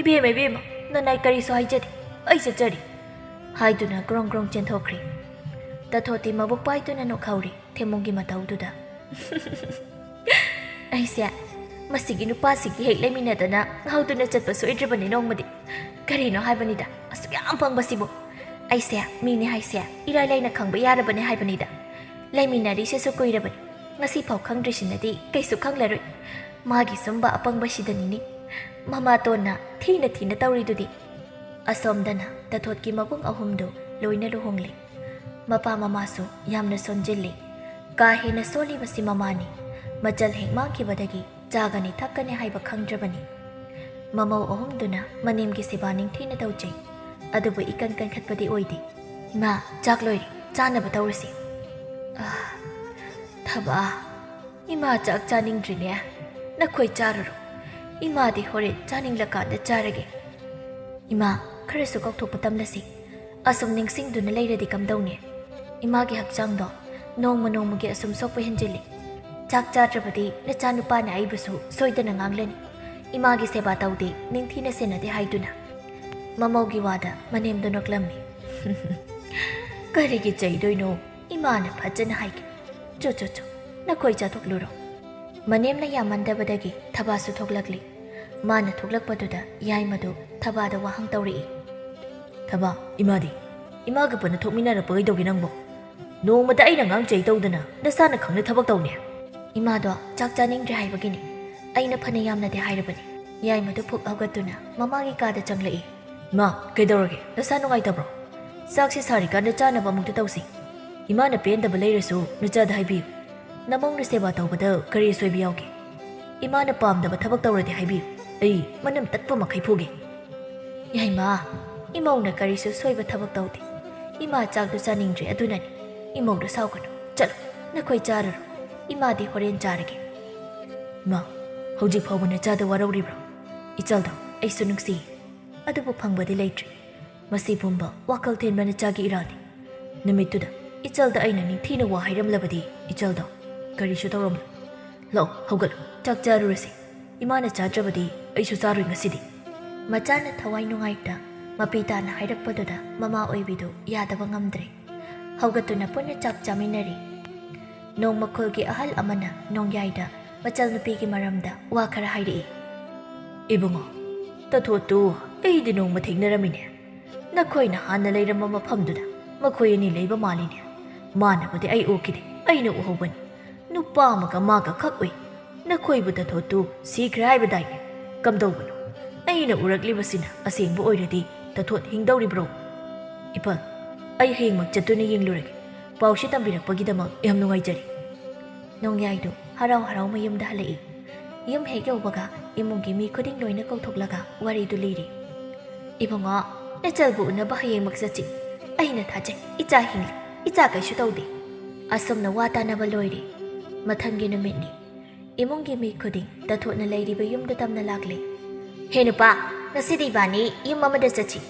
"ꯏꯕꯦꯝꯃ, ꯏꯕꯦꯝꯃ, ꯅꯅꯥꯏ ꯀꯔꯤꯁꯨ ꯍꯥꯏꯖꯗꯦ꯫ ꯑꯩ ꯆꯠꯆꯔꯤ꯫" ꯍꯥꯏꯗꯨꯅ ꯒ꯭ꯔꯣꯡ ꯒ꯭ꯔꯣꯡ ꯆꯦꯟꯊꯣꯛꯈ꯭ꯔꯦ꯫ ꯇꯥꯊꯣꯠꯇꯤ ꯃꯕꯨꯛ ꯄꯥꯏꯗꯨꯅ ꯅꯣꯛꯍꯧꯔꯦ ꯊꯦꯝꯕꯨꯡꯒꯤ ꯃꯇꯧꯗꯨꯗ꯫ "ꯑꯩꯁꯦ ꯃꯁꯤꯒꯤ ꯅꯨꯄꯥꯁꯤꯒꯤ ꯍꯦꯛ ꯂꯩꯃꯤꯟꯅꯗꯅ ꯉꯥꯎꯗꯨꯅ ꯆꯠꯄ ꯁꯣꯏꯗ꯭ꯔꯕꯅꯤ ꯅꯣꯡꯃꯗꯤ꯫ ꯀꯔꯤꯅꯣ ꯍꯥꯏꯕꯅꯤꯗ, ꯑꯁꯨꯛ ꯌꯥꯝ ꯄꯪꯕꯁꯤꯕꯨ꯫ ꯑꯩꯁꯦ ꯃꯤꯅꯤ ꯍꯥꯏꯁꯦ ꯏꯔꯥꯏ ꯂꯥꯏꯅ ꯈꯪꯕ ꯌꯥꯔꯕꯅꯤ ꯍꯥꯏꯕꯅꯤꯗ꯫ ꯂꯩꯃꯤꯟꯅꯔꯤꯁꯤꯁꯨ ꯀꯨꯏꯔꯕꯅꯤ, ꯉꯁꯤꯐꯥꯎ ꯈꯪꯗ꯭ꯔꯤꯁꯤꯅꯗꯤ ꯀꯩꯁꯨ ꯈꯪꯂꯔꯣꯏ꯫ ꯃꯥꯒꯤ ꯁꯨꯝꯕ ꯑꯄꯪꯕꯁꯤꯗꯅꯤꯅꯦ ꯃꯃꯥꯇꯣꯟꯅ ꯊꯤꯅ ꯊꯤꯅ ꯇꯧꯔꯤꯗꯨꯗꯤ꯫" ꯑꯁꯣꯝꯗꯅ ꯇꯥꯊꯣꯠꯀꯤ ꯃꯕꯨꯡ ꯑꯍꯨꯝꯗꯨ ꯂꯣꯏꯅ ꯂꯨꯍꯣꯡꯂꯦ꯫ ꯃꯄꯥ ꯃꯃꯥꯁꯨ ꯌꯥꯝꯅ ꯁꯣꯟꯖꯤꯜꯂꯤ꯫ ꯀꯥ ꯍꯦꯟꯅ ꯁꯣꯜꯂꯤꯕꯁꯤ ꯃꯃꯥꯅꯤ꯫ ꯃꯆꯜ ꯍꯦꯛ ꯃꯥꯡꯈꯤꯕꯗꯒꯤ ꯆꯥꯒꯅꯤ ꯊꯛꯀꯅꯤ ꯍꯥꯏꯕ ꯈꯪꯗ꯭ꯔꯕꯅꯤ꯫ ꯃꯃꯧ ꯑꯍꯨꯝꯗꯨꯅ ꯃꯅꯦꯝꯒꯤ ꯁꯦꯕꯥ ꯅꯤꯡꯊꯤꯅ ꯇꯧꯖꯩ꯫ ꯑꯗꯨꯕꯨ ꯏꯀꯟ ꯀꯟꯈꯠꯄꯗꯤ ꯑꯣꯏꯗꯦ꯫ "ꯏꯃꯥ, ꯆꯥꯛ ꯂꯣꯏꯔꯦ, ꯆꯥꯅꯕ ꯇꯧꯔꯁꯤ꯫" "ꯑꯥ, ꯊꯕꯥ, ꯏꯃꯥ ꯆꯥꯛ ꯆꯥꯅꯤꯡꯗ꯭ꯔꯤꯅꯦ꯫ ꯅꯈꯣꯏ ꯆꯥꯔꯨꯔꯣ꯫ ꯏꯃꯥꯗꯤ ꯍꯣꯔꯦꯟ ꯆꯥꯅꯤꯡꯂꯀꯥꯟꯗ ꯆꯥꯔꯒꯦ꯫" "ꯏꯃꯥ, ꯈꯔꯁꯨ ꯀꯥꯎꯊꯣꯛꯄ ꯇꯝꯂꯁꯤ꯫ ꯑꯁꯨꯝ ꯅꯤꯡꯁꯤꯡꯗꯨꯅ ꯂꯩꯔꯗꯤ ꯀꯝꯗꯧꯅꯤ? ꯏꯃꯥꯒꯤ ꯍꯛꯆꯥꯡꯗꯣ ꯅꯣꯡꯃ ꯅꯣꯡꯃꯒꯤ ꯑꯁꯨꯝ ꯁꯣꯛꯄ ꯍꯦꯟꯖꯤꯜꯂꯤ꯫ ꯆꯥꯛ ꯆꯥꯗ꯭ꯔꯕꯗꯤ ꯅꯆꯥꯅꯨꯄꯥꯅ ꯑꯩꯕꯨꯁꯨ ꯁꯣꯏꯗꯅ ꯉꯥꯡꯂꯅꯤ꯫ ꯏꯃꯥꯒꯤ ꯁꯦꯕꯥ ꯇꯧꯗꯦ, ꯅꯤꯡꯊꯤꯅ ꯁꯦꯟꯅꯗꯦ ꯍꯥꯏꯗꯨꯅ꯫" ꯃꯃꯧꯒꯤ ꯋꯥꯗ ꯃꯅꯦꯝꯗꯣ ꯅꯣꯛꯂꯝꯃꯤ꯫ "ꯀꯔꯤꯒꯤ ꯆꯩꯗꯣꯏꯅꯣ? ꯏꯃꯥꯅ ꯐꯖꯅ ꯍꯥꯏꯈꯤ꯫ "ꯆꯣ, ꯆꯣ, ꯆꯣ, ꯅꯈꯣꯏ ꯆꯥꯊꯣꯛꯂꯨꯔꯣ"꯫ ꯃꯅꯦꯝꯅ ꯌꯥꯝꯃꯟꯗꯕꯗꯒꯤ ꯊꯕꯥꯁꯨ ꯊꯣꯛꯂꯛꯂꯤ꯫ ꯃꯥꯅ ꯊꯣꯛꯂꯛꯄꯗꯨꯗ ꯌꯥꯏꯃꯗꯨ ꯊꯕꯥꯗ ꯋꯥꯍꯪ ꯇꯧꯔꯛꯏ꯫ "ꯊꯕꯥ, ꯏꯃꯥꯗꯤ? ꯏꯃꯥꯒ ꯄꯨꯟꯅ ꯊꯣꯛꯃꯤꯟꯅꯔꯛꯄ ꯀꯩꯗꯧꯒꯦ ꯅꯪꯕꯣ? ꯅꯣꯡꯃꯇ ꯑꯩꯅ ꯉꯥꯡꯆꯩ ꯇꯧꯗꯅ ꯅꯁꯥꯅ ꯈꯪꯅ ꯊꯕꯛ ꯇꯧꯅꯦ?" "ꯏꯃꯥꯗꯣ ꯆꯥꯛ ꯆꯥꯅꯤꯡꯗ꯭ꯔꯦ ꯍꯥꯏꯕꯒꯤꯅꯤ꯫ ꯑꯩꯅ ꯐꯅ ꯌꯥꯝꯅꯗꯤ ꯍꯥꯏꯔꯕꯅꯤ"꯫ ꯌꯥꯏꯃꯗꯨ ꯐꯨꯛ ꯍꯧꯒꯠꯇꯨꯅ ꯃꯃꯥꯒꯤ ꯀꯥꯗ ꯆꯪꯂꯛꯏ꯫ "ꯃꯥ, ꯀꯩꯗꯧꯔꯒꯦ? ꯅꯁꯥ ꯅꯨꯡꯉꯥꯏꯇꯕ꯭ꯔꯣ? ꯆꯥꯛꯁꯤ ꯁꯥꯔꯤꯀꯥꯟꯗ ꯆꯥꯅꯕ ꯑꯃꯨꯛꯇ ꯇꯧꯁꯤ꯫ ꯏꯃꯥꯅ ꯄꯦꯟꯗꯕ ꯂꯩꯔꯁꯨ ꯅꯆꯥꯗ ꯍꯥꯏꯕꯤꯌꯨ꯫ ꯅꯃꯧꯅ ꯁꯦꯕꯥ ꯇꯧꯕꯗ ꯀꯔꯤ ꯑꯁꯣꯏꯕ ꯌꯥꯎꯒꯦ? ꯏꯃꯥꯅ ꯄꯥꯝꯗꯕ ꯊꯕꯛ ꯇꯧꯔꯗꯤ ꯍꯥꯏꯕꯤꯌꯨ, ꯑꯩ ꯃꯅꯝ ꯇꯠꯄ ꯃꯈꯩ ꯐꯨꯒꯦ"꯫ "ꯌꯥꯏꯃ, ꯏꯃꯧꯅ ꯀꯔꯤꯁꯨ ꯁꯣꯏꯕ ꯊꯕꯛ ꯇꯧꯗꯦ꯫ ꯏꯃꯥ ꯆꯥꯛꯇꯨ ꯆꯥꯅꯤꯡꯗ꯭ꯔꯦ, ꯑꯗꯨꯅꯅꯤ꯫ ꯏꯃꯧꯗ ꯁꯥꯎꯒꯅꯨ꯫ ꯆꯠꯂꯣ, ꯅꯈꯣꯏ ꯆꯥꯔꯨꯔꯣ꯫ ꯏꯃꯥꯗꯤ ꯍꯣꯔꯦꯟ ꯆꯥꯔꯒꯦ"꯫ "ꯃꯥ, ꯍꯧꯖꯤꯛ ꯐꯥꯎꯕ ꯅꯆꯥꯗ ꯋꯥꯔꯧꯔꯤꯕ꯭ꯔꯣ? ꯏꯆꯜꯗꯣ ꯑꯩꯁꯨ ꯅꯨꯡꯁꯤ, ꯑꯗꯨꯕꯨ ꯐꯪꯕꯗꯤ ꯂꯩꯇ꯭ꯔꯦ꯫ ꯃꯁꯤ ꯄꯨꯝꯕ ꯋꯥꯈꯜ ꯊꯦꯟꯕ ꯅꯆꯥꯒꯤ ꯏꯔꯥꯜꯅꯤ꯫ ꯅꯨꯃꯤꯠꯇꯨꯗ ꯏꯆꯜꯗ ꯑꯩꯅ ꯅꯤꯡꯊꯤꯅ ꯋꯥ ꯍꯥꯏꯔꯝꯂꯕꯗꯤ ꯏꯆꯜꯗꯣ ꯀꯔꯤꯁꯨ ꯇꯧꯔꯝꯂꯣꯏ꯫ ꯂꯥꯛꯑꯣ, ꯍꯧꯒꯠꯂꯣ, ꯆꯥꯛ ꯆꯥꯔꯨꯔꯁꯤ꯫ ꯏꯃꯥꯅ ꯆꯥꯗ꯭ꯔꯕꯗꯤ ꯑꯩꯁꯨ ꯆꯥꯔꯣꯏ ꯉꯁꯤꯗꯤ"꯫ ꯃꯆꯥꯅ ꯊꯋꯥꯏ ꯅꯨꯡꯉꯥꯏꯇ ꯃꯄꯤ ꯇꯥꯅ ꯍꯥꯏꯔꯛꯄꯗꯨꯗ ꯃꯃꯥ ꯑꯣꯏꯕꯤꯗꯨ ꯌꯥꯗꯕ ꯉꯝꯗ꯭ꯔꯦ꯫ ꯍꯧꯒꯠꯇꯨꯅ ꯄꯨꯟꯅ ꯆꯥꯛ ꯆꯥꯃꯤꯟꯅꯔꯤ꯫ ꯅꯣꯡꯃ ꯈꯨꯜꯒꯤ ꯑꯍꯜ ꯑꯃꯅ ꯅꯣꯡꯌꯥꯏꯗ ꯃꯆꯜꯅꯨꯄꯤꯒꯤ ꯃꯔꯝꯗ ꯋꯥ ꯈꯔ ꯍꯥꯏꯔꯛꯏ꯫ "ꯏꯕꯨꯡꯉꯣ, ꯇꯊꯣꯠꯇꯨ ꯑꯩꯗꯤ ꯅꯣꯡꯃ ꯊꯦꯡꯅꯔꯝꯃꯤꯅꯦ꯫ ꯅꯈꯣꯏꯅ ꯍꯥꯟꯅ ꯂꯩꯔꯝꯕ ꯃꯐꯝꯗꯨꯗ ꯃꯈꯣꯏ ꯑꯅꯤ ꯂꯩꯕ ꯃꯥꯜꯂꯤꯅꯦ꯫ ꯃꯥꯅꯕꯨꯗꯤ ꯑꯩ ꯎꯈꯤꯗꯦ, ꯑꯩꯅ ꯎꯍꯧꯕꯅꯤ꯫ ꯅꯨꯄꯥ ꯑꯃꯒ ꯃꯥꯒ ꯈꯛ ꯎꯏ꯫ ꯅꯈꯣꯏꯕꯨ ꯇꯊꯣꯠꯇꯨ ꯁꯤꯈ꯭ꯔꯦ ꯍꯥꯏꯕꯗꯥꯏꯅꯦ? ꯀꯝꯗꯧꯕꯅꯣ? ꯑꯩꯅ ꯎꯔꯛꯂꯤꯕꯁꯤꯅ ꯑꯁꯦꯡꯕ ꯑꯣꯏꯔꯗꯤ ꯇꯊꯣꯠ ꯍꯤꯡꯗꯧꯔꯤꯕ꯭ꯔꯣ?" "ꯏꯄꯥ, ꯑꯩ ꯍꯌꯦꯡꯃꯛ ꯆꯠꯇꯨꯅ ꯌꯦꯡꯂꯨꯔꯒꯦ꯫ ꯄꯥꯎꯁꯤ ꯇꯝꯕꯤꯔꯛꯄꯒꯤꯗꯃꯛ ꯌꯥꯝ ꯅꯨꯡꯉꯥꯏꯖꯔꯦ"꯫ ꯅꯣꯡꯌꯥꯏꯗꯨ ꯍꯔꯥꯎ ꯍꯔꯥꯎ ꯃꯌꯨꯝꯗ ꯍꯜꯂꯛꯏ꯫ ꯌꯨꯝ ꯍꯦꯛ ꯌꯧꯕꯒ ꯏꯃꯨꯡꯒꯤ ꯃꯤ ꯈꯨꯗꯤꯡ ꯂꯣꯏꯅ ꯀꯧꯊꯣꯛꯂꯒ ꯋꯥꯔꯤꯗꯨ ꯂꯤꯔꯤ꯫ "ꯏꯕꯨꯡꯉꯣ, ꯅꯆꯜꯕꯨ ꯎꯅꯕ ꯍꯌꯦꯡꯃꯛ ꯆꯠꯁꯤ꯫ ꯑꯩꯅ ꯊꯥꯖꯩ, ꯏꯆꯥ ꯍꯤꯡꯂꯤ, ꯏꯆꯥ ꯀꯩꯁꯨ ꯇꯧꯗꯦ"꯫ ꯑꯁꯨꯝꯅ ꯋꯥ ꯇꯥꯅꯕ ꯂꯣꯏꯔꯦ꯫ ꯃꯊꯪꯒꯤ ꯅꯨꯃꯤꯠꯅꯤ꯫ ꯏꯃꯨꯡꯒꯤ ꯃꯤ ꯈꯨꯗꯤꯡ ꯇꯊꯣꯠꯅ ꯂꯩꯔꯤꯕ ꯌꯨꯝꯗꯨ ꯇꯝꯅ ꯂꯥꯛꯂꯦ꯫ "ꯍꯦ ꯅꯨꯄꯥ, ꯉꯁꯤꯗꯤ ꯏꯕꯥꯅꯤ ꯌꯨꯝ ꯑꯃꯗ ꯆꯠꯁꯤ꯫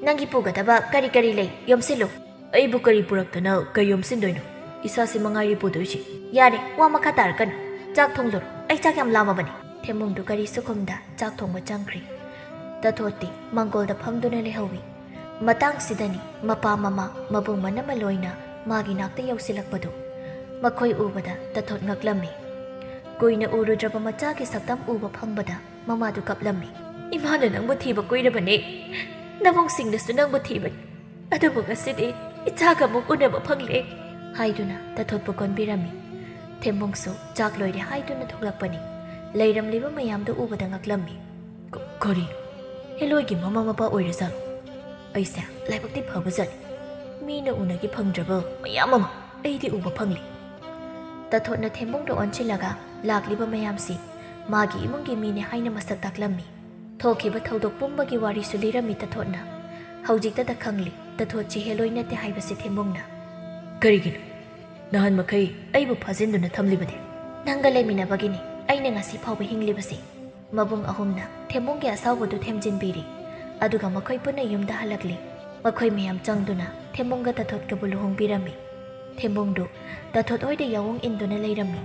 ꯅꯪꯒꯤ ꯄꯨꯒꯗꯕ ꯀꯔꯤ ꯀꯔꯤ ꯂꯩ, ꯌꯣꯝꯁꯤꯜꯂꯨ"꯫ "ꯑꯩꯕꯨ ꯀꯔꯤ ꯄꯨꯔꯛꯇꯅ ꯀꯩ ꯌꯣꯝꯁꯤꯟꯗꯣꯏꯅꯣ? ꯏꯁꯥꯁꯤ ꯃꯉꯥꯏꯔꯦ ꯄꯨꯗꯣꯏꯁꯤ"꯫ "ꯌꯥꯔꯦ, ꯋꯥ ꯃꯈꯥ ꯇꯥꯔꯛꯀꯅꯨ꯫ ꯆꯥꯛ ꯊꯣꯡꯂꯨꯔꯣ, ꯑꯩ ꯆꯥꯛ ꯌꯥꯝ ꯂꯥꯝꯃꯕꯅꯤ"꯫ ꯊꯦꯝꯃꯨꯡꯗꯨ ꯀꯔꯤꯁꯨ ꯈꯨꯝꯗ ꯆꯥꯛ ꯊꯣꯡꯕ ꯆꯪꯈ꯭ꯔꯦ꯫ ꯇꯊꯣꯠꯇꯤ ꯃꯥꯡꯒꯣꯜꯗ ꯐꯝꯗꯨꯅ ꯂꯩꯍꯧꯏ꯫ ꯃꯇꯥꯡꯁꯤꯗꯅꯤ ꯃꯄꯥ ꯃꯃꯥ ꯃꯕꯨꯡ ꯃꯅꯝꯃ ꯂꯣꯏꯅ ꯃꯥꯒꯤ ꯅꯥꯛꯇ ꯌꯧꯁꯤꯜꯂꯛꯄꯗꯨ ꯃꯈꯣꯏ ꯎꯕꯗ ꯇꯥꯊꯣꯠ ꯉꯛꯂꯝꯃꯤ꯫ ꯀꯨꯏꯅ ꯎꯔꯨꯗ꯭ꯔꯕ ꯃꯆꯥꯒꯤ ꯁꯛꯇꯝ ꯎꯕ ꯐꯪꯕꯗ ꯃꯃꯥꯗꯨ ꯀꯞꯂꯝꯃꯤ꯫ "ꯏꯃꯥꯅ ꯅꯪꯕꯨ ꯊꯤꯕ ꯀꯨꯏꯔꯕꯅꯦ, ꯅꯕꯨꯡꯁꯤꯡꯅꯁꯨ ꯅꯪꯕꯨ ꯊꯤꯕꯅꯤ, ꯑꯗꯨꯕꯨ ꯉꯁꯤꯗꯤ ꯏꯆꯥꯒ ꯑꯃꯨꯛ ꯎꯅꯕ ꯐꯪꯂꯦ" ꯍꯥꯏꯗꯨꯅ ꯇꯥꯊꯣꯠꯄꯨ ꯀꯣꯟꯕꯤꯔꯝꯃꯤ꯫ ꯊꯦꯝꯕꯨꯡꯁꯨ ꯆꯥꯛ ꯂꯣꯏꯔꯦ ꯍꯥꯏꯗꯨꯅ ꯊꯣꯛꯂꯛꯄꯅꯤ꯫ ꯂꯩꯔꯝꯂꯤꯕ ꯃꯌꯥꯝꯗꯨ ꯎꯕꯗ ꯉꯛꯂꯝꯃꯤ꯫ "ꯀ-, ꯀꯔꯤꯅꯣ? ꯍꯦꯂꯣꯏꯒꯤ ꯃꯃꯥ ꯃꯄꯥ ꯑꯣꯏꯔꯖꯥꯠꯂꯣ? ꯑꯩꯁꯦ ꯂꯥꯏꯕꯛꯇꯤ ꯐꯕꯖꯥꯠꯅꯤ, ꯃꯤꯅ ꯎꯅꯒꯦ ꯐꯪꯗ꯭ꯔꯕ ꯃꯌꯥꯝ ꯑꯃ ꯑꯩꯗꯤ ꯎꯕ ꯐꯪꯂꯤ꯫" ꯇꯥꯊꯣꯠꯅ ꯊꯦꯝꯕꯨꯡꯗ ꯑꯣꯟꯁꯤꯜꯂꯒ ꯂꯥꯛꯂꯤꯕ ꯃꯌꯥꯝꯁꯤ ꯃꯥꯒꯤ ꯏꯃꯨꯡꯒꯤ ꯃꯤꯅꯤ ꯍꯥꯏꯅ ꯃꯁꯛ ꯇꯥꯛꯂꯝꯃꯤ꯫ ꯊꯣꯛꯈꯤꯕ ꯊꯧꯗꯣꯛ ꯄꯨꯝꯕꯒꯤ ꯋꯥꯔꯤꯁꯨ ꯂꯤꯔꯝꯃꯤ ꯇꯥꯊꯣꯠꯅ꯫ ꯍꯧꯖꯤꯛꯇꯗ ꯈꯪꯂꯤ ꯇꯥꯊꯣꯠꯁꯤ ꯍꯦꯂꯣꯏ ꯅꯠꯇꯦ ꯍꯥꯏꯕꯁꯤ ꯊꯦꯝꯕꯨꯡꯅ꯫ "ꯀꯔꯤꯒꯤꯅꯣ ꯅꯍꯥꯟ ꯃꯈꯩ ꯑꯩꯕꯨ ꯐꯥꯖꯤꯟꯗꯨꯅ ꯊꯝꯂꯤꯕꯗꯤ?" "ꯅꯪꯒ ꯂꯩꯃꯤꯟꯅꯕꯒꯤꯅꯤ ꯑꯩꯅ ꯉꯁꯤ ꯐꯥꯎꯕ ꯍꯤꯡꯂꯤꯕꯁꯤ꯫" ꯃꯕꯨꯡ ꯑꯍꯨꯝꯅ ꯊꯦꯝꯕꯨꯡꯒꯤ ꯑꯁꯥꯎꯕꯗꯨ ꯊꯦꯝꯖꯤꯟꯕꯤꯔꯤ꯫ ꯑꯗꯨꯒ ꯃꯈꯣꯏ ꯄꯨꯟꯅ ꯌꯨꯝꯗ ꯍꯜꯂꯛꯂꯤ꯫ ꯃꯈꯣꯏ ꯃꯌꯥꯝ ꯆꯪꯗꯨꯅ ꯊꯦꯝꯕꯨꯡꯒ ꯇꯥꯊꯣꯠꯀꯕꯨ ꯂꯨꯍꯣꯡꯕꯤꯔꯝꯃꯤ꯫ ꯊꯦꯝꯕꯨꯡꯗꯨ ꯇꯥꯊꯣꯠ ꯍꯣꯏꯗ ꯌꯥꯑꯣꯡ ꯏꯟꯗꯨꯅ ꯂꯩꯔꯝꯃꯤ꯫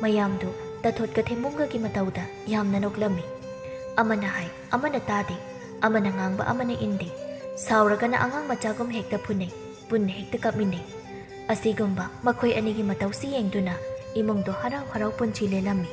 ꯃꯌꯥꯝꯗꯨ ꯇꯥꯊꯣꯠꯀ ꯊꯦꯝꯕꯨꯡꯒꯒꯤ ꯃꯇꯧꯗ ꯌꯥꯝꯅ ꯅꯣꯛꯂꯝꯃꯤ꯫ ꯑꯃꯅ ꯍꯥꯏ, ꯑꯃꯅ ꯇꯥꯗꯦ, ꯑꯃꯅ ꯉꯥꯡꯕ ꯑꯃꯅ ꯏꯟꯗꯦ꯫ ꯁꯥꯎꯔꯒꯅ ꯑꯉꯥꯡ ꯃꯆꯥꯒꯨꯝ ꯍꯦꯛꯇ ꯐꯨꯅꯩ, ꯄꯨꯟꯅ ꯍꯦꯛꯇ ꯀꯞꯃꯤꯟꯅꯩ꯫ ꯑꯁꯤꯒꯨꯝꯕ ꯃꯈꯣꯏ ꯑꯅꯤꯒꯤ ꯃꯇꯧꯁꯤ ꯌꯦꯡꯗꯨꯅ ꯏꯃꯨꯡꯗꯣ ꯍꯔꯥꯎ ꯍꯔꯥꯎ ꯄꯨꯟꯁꯤ ꯂꯦꯜꯂꯝꯃꯤ꯫